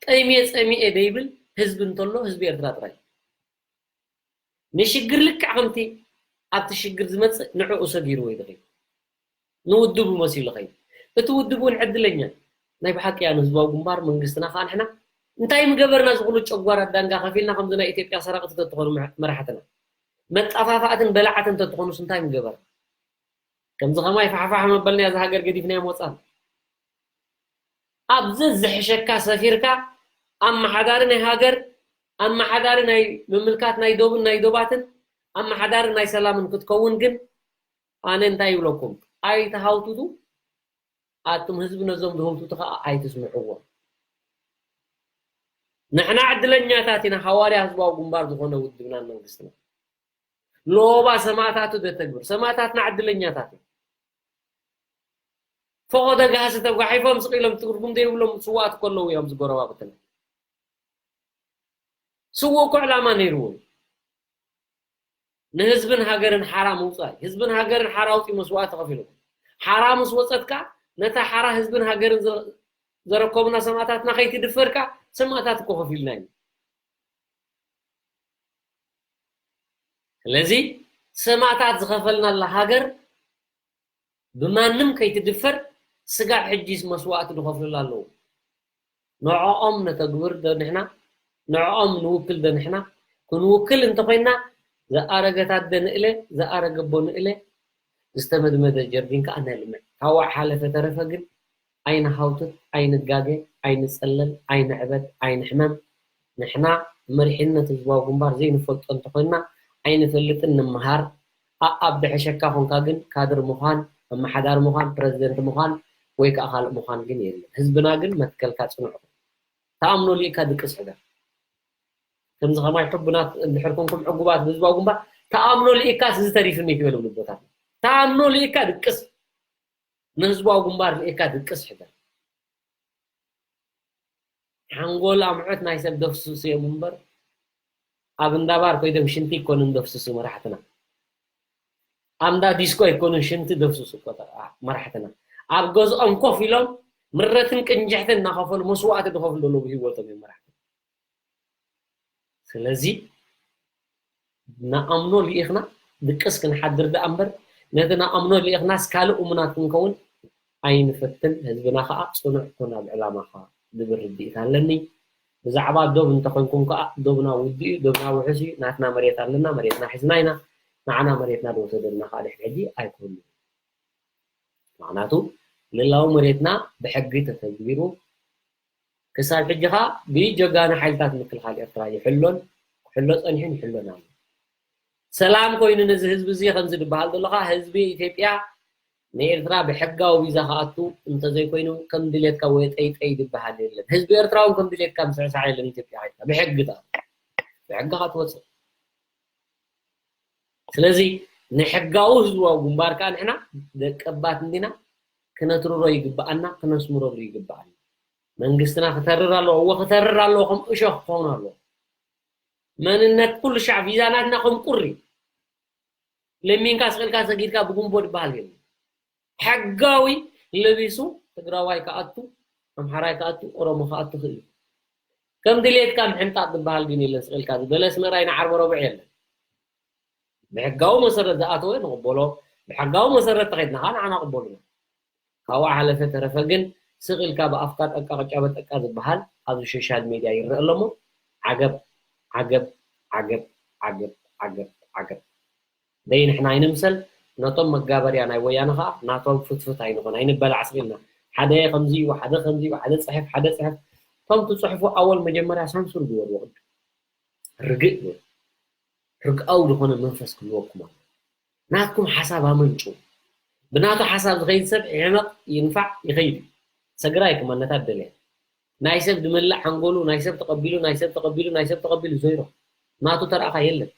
ጠይሜ ጸሚኤ ደይብል ህዝቢ እንተሎ ህዝቢ ኤርትራ ጥራይ። ንሽግር ልክዕ ከምቲ ኣብቲ ሽግር ዝመጽእ ንዕኡ ሰጊርዎ እዩ ዝኸይድ። ንውድቡ መሲሉ ኸይድ። እቲ ውድብ እውን ዕድለኛ እዩ። ናይ ብሓቂ እያ ንህዝባዊ ግንባር መንግስትና ኸዓ ንሕና እንታይ ምገበርና እዚ ኩሉ ጨጓራ ዳንጋ ከፊልና ከምዚ ናይ ኢትዮጵያ ሰረቕቲ ተትኾኑ መ-፣ መራሕትና መጣፋፋእትን በላዕትን ተትኾኑስ እንታይ ምገበርና? ከምዚ ኸማይ ፋሕፋሕ መበልና እዛ ሃገር ገዲፍናያ ምወጻና። ኣብዚ ዝሕሸካ ሰፊርካ ኣመሓዳሪ ናይ ሃገር፣ ኣመሓዳሪ ናይ ምምልካት ናይ ዶብን ናይ ዶባትን፣ ኣመሓዳሪ ናይ ሰላምን ክትከውን ግን ኣነ እንታይ ይብለኩም? ኣይትሃውትቱ፣ ኣቱም ህዝቢ ነዞም ዝህውትቱ ኸዓ ኣይትስምዕዎም። ንሕና ዕድለኛታት ኢና፣ ሃዋርያ ህዝባዊ ግንባር ዝኾነ ውድብናን መንግስትና። ሎባ ሰማእታቱ ዘተግብር፣ ሰማእታትና ዕድለኛታት እዮም። ፈቖዶ ጋህሲ ተጓሒፎም ስቕ ኢሎም ትርጉም ዘይብሎም ስውኣት ከለዉ እዮም ዝጎረባብትና። ስዉእ እኮ ዕላማ ነይርዎ እዩ። ንህዝብን ሃገርን ሓራ ምውጻእ፣ ህዝብን ሃገርን ሓራ ኣውጺኡ መስዋእቲ ከፊሉ። ሓራ ምስ ወጸት ከኣ ነታ ሓራ ህዝብን ሃገርን ዘ-፣ ዘረከቡና ሰማእታትና ከይትድፈር ከኣ ሰማእታት እኮ ከፊልና ኢና። ስለዚ ሰማእታት ዝኸፈልናላ ሃገር ብማንም ከይትድፈር ስጋብ ሕጂስ መስዋእቲ ዝኸፍሉላ ኣለዉ። ንዕኦም ነተግብር ዶ ንሕና? ንዕኦም ንውክል ዶ ንሕና? ክንውክል እንተኾይንና ዝኣረገት ኣደ ንእለ፣ ዝኣረገ ኣቦ ንእለ፣ ዝተመድመደ ጀርዲን ከኣ ነልምዕ። ካብ ዋዕ ሓለፈ ተረፈ ግን ኣይንሃውትት፣ ኣይንጋገ፣ ኣይንጸለል፣ ኣይንዕበድ፣ ኣይንሕመም። ንሕና መሪሕነት ህዝባዊ ግንባር ዘይንፈልጦ እንተኾይንና ኣይንፈልጥን፣ ንምሃር። ኣኣብ ድሕሸካ ኾንካ ግን ካድር ምዃን፣ ኣመሓዳሪ ምዃን፣ ፕረዚደንት ምዃን ወይ ከዓ ካልእ ምዃን ግን የለን። ህዝብና ግን መትከልካ ጽኑዕ ኩን። ተኣምኖ ልኢካ ድቅስ ሕደር። ከምዚ ከማይ ሕቡናት እንድሕር ኮንኩም ዕጉባት ብህዝባዊ ግንባር፣ ተኣምኖ ልኢካስ እዚ ተሪፍኒ ክበሉ ልቦታት። ተኣምኖ ልኢካ ድቅስ። ንህዝባዊ ግንባር ልኢካ ድቅስ ሕደር። ሓንጎል ኣምዑት ናይ ሰብ ደፍስሱ እዮም እምበር፣ ኣብ እንዳባር ኮይዶም ሽንቲ ይኮኑን ደፍስሱ መራሕትና። ኣብ እንዳ ዲስኮ ይኮኑን ሽንቲ ደፍስሱ እኮ ተ-፣ መራሕትና። ኣብ ገዝኦም ኮፍ ኢሎም ምረትን ቅንጅሕትን እናኸፈሉ መስዋእቲ ዝኸፍሉ ዘለዉ ብህይወቶም እዮም መራሕትና። ስለዚ ንኣምኖ ልኢኽና ድቅስ ክንሓድር ደኣ እምበር፣ ነቲ ንኣምኖ ልኢኽናስ ካልእ እሙናት ክንከውን ኣይንፈትን። ህዝብና ኸኣ ጽኑዕ ኩን ኣብ ዕላማኻ ዝብል ርድኢት ኣለኒ። ብዛዕባ ዶብ እንተኾይንኩም ከኣ ዶብና ውዱእ እዩ፣ ዶብና ውሑስ እዩ። ናትና መሬት ኣለና፣ መሬትና ሒዝና ኢና። ንዓና መሬትና ዝወሰደልና ከኣ ድሕሪ ሕጂ ኣይክህሉን። ምኽንያቱ ልላዊ መሬትና ብሕጊ ተተግቢሩ ክሳብ ሕጂ ኸኣ ብጀጋኑ ሓይልታት ምክልኻል ኤርትራ ይሕሎን ክሕሎ ጸኒሑን ይሕሎን ኣሎ። ሰላም ኮይኑ ነዚ ህዝቢ እዚ ከምዚ ዝበሃል ዘሎ ኸኣ ህዝቢ ኢትዮጵያ ንኤርትራ ብሕጋዊ ቪዛ ክኣቱ እንተዘይኮይኑ ከም ድሌትካ ወጠይጠይ ዝበሃል የለን። ህዝቢ ኤርትራ እውን ከም ድሌትካ ምስዕሳዕ የለን። ኢትዮጵያ ሓይልካ ብሕጊ ትኣቱ፣ ብሕጊ ኸኣ ትወጽእ። ስለዚ ንሕጋዊ ህዝባዊ ግንባር ከኣ ንሕና ደቀባት እንዲና ክነትርሮ ይግብኣና፣ ክነስምረሉ ይግብኣና። መንግስትና ክተርር ኣለዎ፣ እወ ክተርር ኣለዎ፣ ከም እሾኽ ክኸውን ኣለዎ። መንነት ኩሉ ሻዕ ቪዛ ናትና ከም ቁሪ ለሚንካ ስቕ ኢልካ ሰጊድካ ብጉንቦ ዝበሃል የለን። ሕጋዊ ለቢሱ ትግራዋይ ክኣቱ፣ ኣምሓራይ ክኣቱ፣ ኦሮሞ ክኣቱ ክእል። ከም ድሌትካ ምሕንጣጥ ዝበሃል ግን የለን። ስቕ ኢልካ ዝበለ ኣስመራ ኢና ዓርቢ ረቡዕ የለን። ብሕጋዊ መሰረት ዝኣተወ ንቕበሎ፣ ብሕጋዊ መሰረት ተኸድና ኸዓ ንዓና ቅበሉና። ካብኡ ሓለፈ ተረፈ ግን ስቕ ኢልካ ብኣፍካ ጠቃ ቅጫ በጠቃ ዝበሃል ኣብዚ ሶሻል ሜድያ ይረአ ኣሎ እሞ ዓገብ ዓገብ ዓገብ ዓገብ ዓገብ ዓገብ። ደይ ንሕና ኣይንምሰል፣ ነቶም መጋበርያ ናይ ወያነ ኸዓ ናቶም ፍትፍት ኣይንኾን፣ ኣይንበላዕ ስቕ ኢልና። ሓደ ከምዚ እዩ፣ ሓደ ከምዚ እዩ፣ ሓደ ጽሕፍ፣ ሓደ ጽሕፍ። እቶም ትጽሕፉ ኣወል መጀመርያ ሳንሱር ግበርዎ ቅድም። ርግእ በሉ። ርግኣዊ ዝኾነ መንፈስ ክህልወኩም ኣሎ። ናትኩም ሓሳብ ኣመንጩ። ብናቱ ሓሳብ ዝኸይድ ሰብ ይዕመቕ፣ ይንፋዕ፣ ይኸይድ እዩ። ሰግራ ኣይክመነታ ደልያ። ናይ ሰብ ድመልእ ሓንጎሉ፣ ናይ ሰብ ተቐቢሉ፣ ናይ ሰብ ተቐቢሉ፣ ናይ ሰብ ተቐቢሉ፣ ዜሮ። ናቱ ተረኣኻ የለን።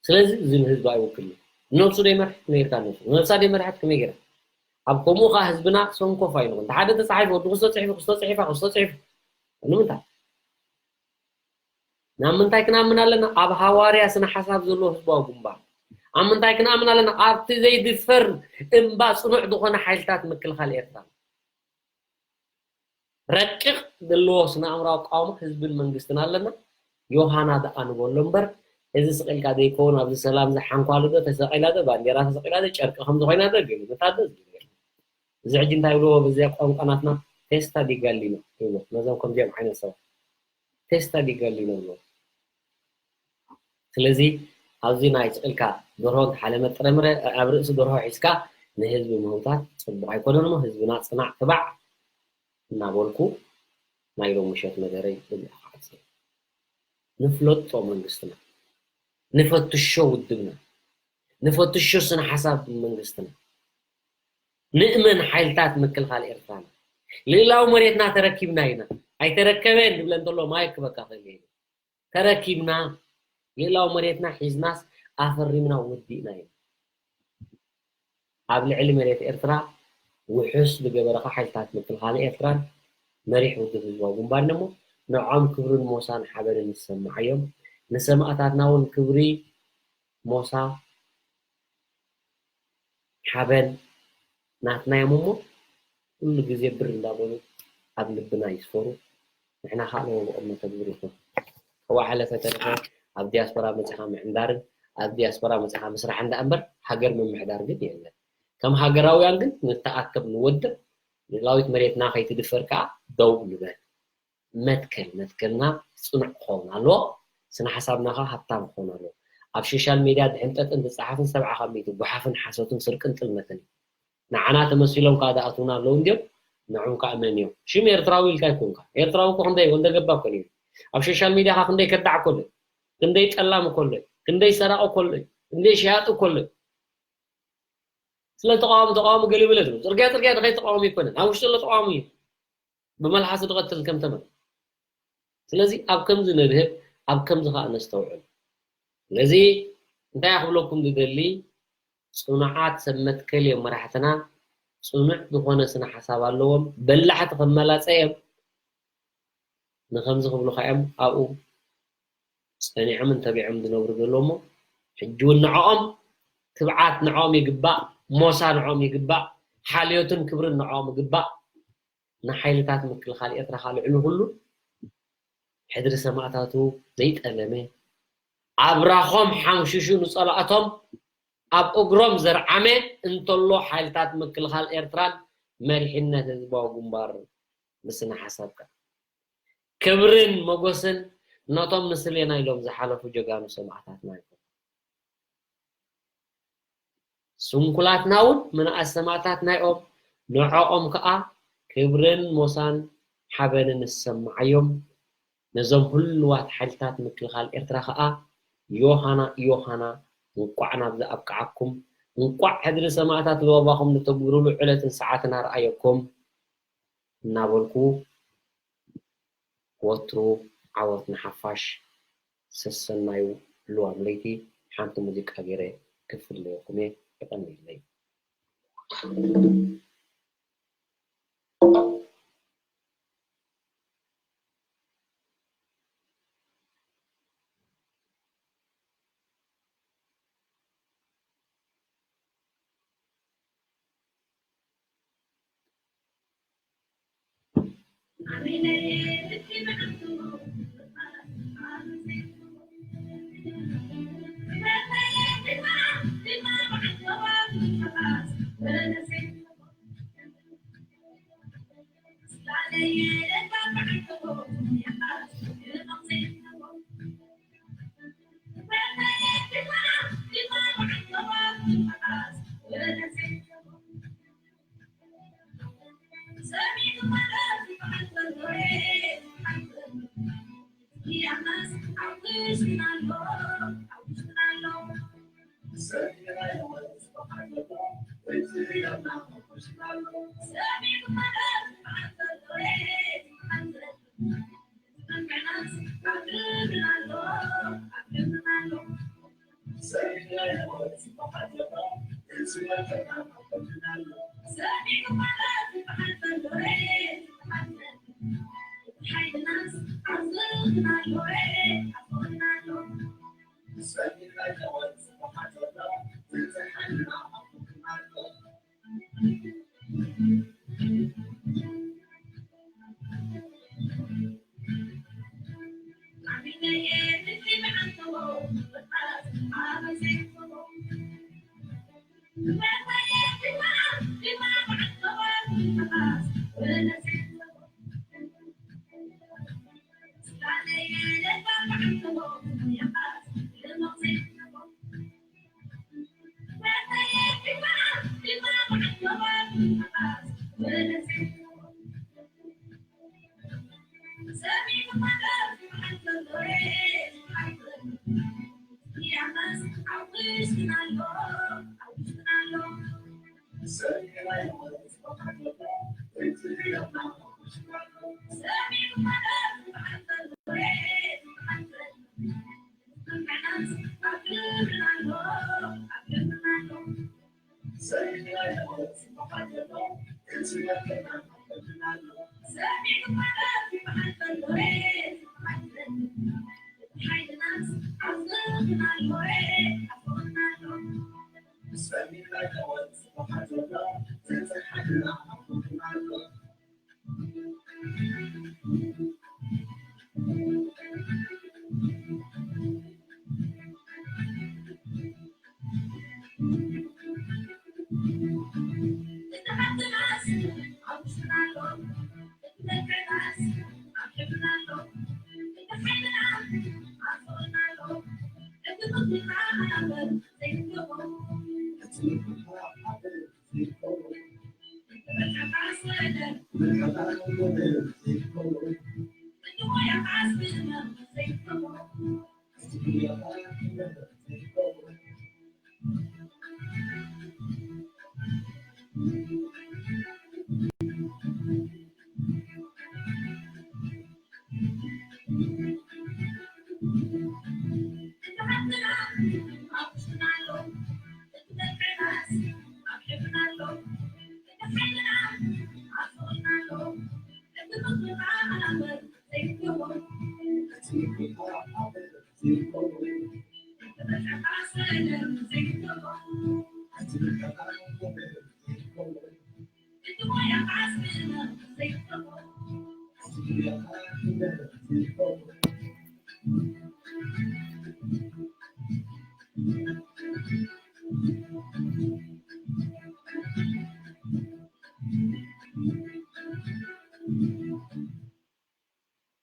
ስለዚ እዚ ንህዝቢ ኣይውክልን እዩ። ነብሱ ደይመርሐት ከመይ ጌርካ ነብሱ? ነብሳ ደይመርሐት ከመይ ጌራ? ኣብ ከምኡ ኸዓ ህዝብና ሰንኮፍ ኣይንኹን። እንተ ሓደ ተጻሒፉ፣ ወዲ ክስቶ ጽሒፉ፣ ክስቶ ጽሒፋ፣ ክስቶ ጽሒፉ። ንምንታይ? ናብ ምንታይ ክንኣምን ኣለና? ኣብ ሃዋርያ ስነ ሓሳብ ዘለዎ ህዝባዊ ግንባር። ኣብ ምንታይ ክንኣምን ኣለና? ኣብቲ ዘይድፈር እምባ ጽኑዕ ዝኾነ ሓይልታት ምክልኻል ኤርትራ። ረቂቕ ዘለዎ ስነ ኣእምራዊ ኣቃውማ ህዝብን መንግስትን ኣለና። ዮሃና ደኣ ንበሎ እምበር፣ እዚ ስቕ ኢልካ ዘይከውን ኣብዚ ሰላም ዝሓንኳሉ ዶ ተሰቒላ ዶ ባንዴራ ተሰቒላ ዶ ጨርቂ ከም ዝኾይና ዶ ገለ መታደስ ገለ። እዚ ሕጂ እንታይ ይብልዎ በዚኣ ቋንቋ ናትና ቴስታ ዲጋሊኖ ይብልዎ። ነዞም ከምዚኦም ዓይነት ሰባት ቴስታ ዲጋሊኖ ይብልዎ። ስለዚ ኣብዚ ናይ ስቕ ኢልካ ደርሆ እንተሓለመት ጥረምረ ኣብ ርእሲ ደርሆ ሒዝካ ንህዝቢ ምህውታት ጽቡቕ ኣይኮነን እሞ ህዝብና ጽናዕ ትባዕ እናበልኩ ናይ ሎሚ ምሸት መደረይ በዚኣ ክዓጽ እየ። ንፍለጦ መንግስትና፣ ንፈትሾ ውድብና፣ ንፈትሾ ስነ ሓሳብ መንግስትና፣ ንእመን ሓይልታት ምክልኻል ኤርትራና። ልእላዊ መሬትና ተረኪብና ኢና። ኣይተረከበን ዝብለ እንተሎ ማይክ ክበካ ክእል እየ። ተረኪብና፣ ልእላዊ መሬትና ሒዝናስ ኣፈሪምና ወዲእና ኢና። ኣብ ልዕሊ መሬት ኤርትራ ውሑስ ዝገበረ ኸኣ ሓይልታት ምክልኻል ኤርትራን መሪሕ ውድብ ህዝባዊ ግንባርን እሞ ንዖም ክብርን ሞሳን ሓበንን ይሰምዓዮም። ንሰማእታትና እውን ክብሪ ሞሳ ሓበን ናትና እዮም እሞ ኩሉ ግዜ ብር እንዳበሉ ኣብ ልብና ይስፈሩ። ንሕና ከዓ ንወግኦም ነተግብር ይኹን። ካብኡ ሓለፈ ተረፈ ኣብ ዲያስፖራ መጺኻ ምዕንዳርን ኣብ ዲያስፖራ መጺኻ ምስራሕ እንዳ እምበር ሃገር ምምሕዳር ግን የለን። ከም ሃገራውያን ግን ንተኣከብ ንወድብ፣ ልዕላዊት መሬትና ከይትድፈር ከዓ ደው ንበል። መትከል መትከልና ጽኑዕ ክኸውን ኣለዎ። ስነ ሓሳብና ከዓ ሃብታም ክኸውን ኣለዎ። ኣብ ሶሻል ሜድያ ድሕንጠጥን ዝጸሓፍን ሰብዓ ካብ ሚእቲ ጓሓፍን ሓሶትን ስርቅን ጥልመትን እዩ። ንዓና ተመሲሎም ከዓ ዝኣትዉና ኣለዉ እንድዮም፣ ንዖም ከዓ እመንዮም። ሽም ኤርትራዊ ኢልካ ኣይኮንካ። ኤርትራዊ እኮ ክንደይ ወልደ ገባ እኮ ነይሩ። ኣብ ሶሻል ሚድያ ካ ክንደይ ከዳዕ ከሎ፣ ክንደይ ጠላም ከሎ፣ ክንደይ ሰራቂ ከሎ፣ ክንደይ ሸያጢ ከሎ፣ ስለ ተቃዋሚ ተቃዋሚ ገሊኡ ብለ ዝብል፣ ጽርግያ ጽርግያ ድኸይ ተቃዋሚ ኣይኮነን፣ ኣብ ውሽጢ ዘሎ ተቃዋሚ እዩ። ብመልሓሱ ድቐትል ከም ተመን። ስለዚ ኣብ ከምዚ ነድህብ፣ ኣብ ከምዚ ኸኣ ነስተውዕል። ስለዚ እንታይ ክብለኩም ዝደሊ፣ ጽኑዓት ሰብ መትከል እዮም መራሕትና። ጽኑዕ ዝኾነ ስነ ሓሳብ ኣለዎም። በላሕቲ ከም መላጸ እዮም። ንኸምዚ ክብሉ ኸዓ እዮም ኣብኡ ጸኒዖምን ተቢዖም ዝነብሩ ዘለዉ እሞ፣ ሕጂ እውን ንዕኦም ትብዓት ንዕኦም ይግባእ፣ ሞሳ ንዕኦም ይግባእ፣ ሓልዮትን ክብርን ንዕኦም ይግባእ። ንሓይልታት ምክልኻል ኤርትራ ኸዓ ልዕሊ ኩሉ ሕድሪ ሰማእታቱ ዘይጠለመ፣ ኣብራኾም ሓምሽሹ ንጸላእቶም ኣብ እግሮም ዘርዓመ እንተሎ፣ ሓይልታት ምክልኻል ኤርትራን መሪሕነት ህዝባዊ ግንባር ብስነ ሓሳብካ ክብርን ሞጎስን ነቶም ንስሌና ኢሎም ዝሓለፉ ጀጋኑ ሰማእታትና ይኹን። ስንኩላትና እውን ምንኣስ ሰማእታት ናይኦም፣ ንዕኦም ከኣ ክብርን ሞሳን ሓበንን ዝሰምዓዮም። ነዞም ህልዋት ሓይልታት ምክልኻል ኤርትራ ከኣ ዮሃና ዮሃና እንቋዕ ናብዚ ኣብቅዓኩም፣ እንቋዕ ሕድሪ ሰማእታት ለበባኹም ንተግብሩሉ ዕለትን ሰዓትን ኣርኣየኩም እናበልኩ፣ ወትሩ ዓወት ንሓፋሽ። ሰሰናዩ ልዋም ለይቲ። ሓንቲ ሙዚቃ ገይረ ክፍለየኩም እየ። የቐንየለይ።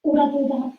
Ora toda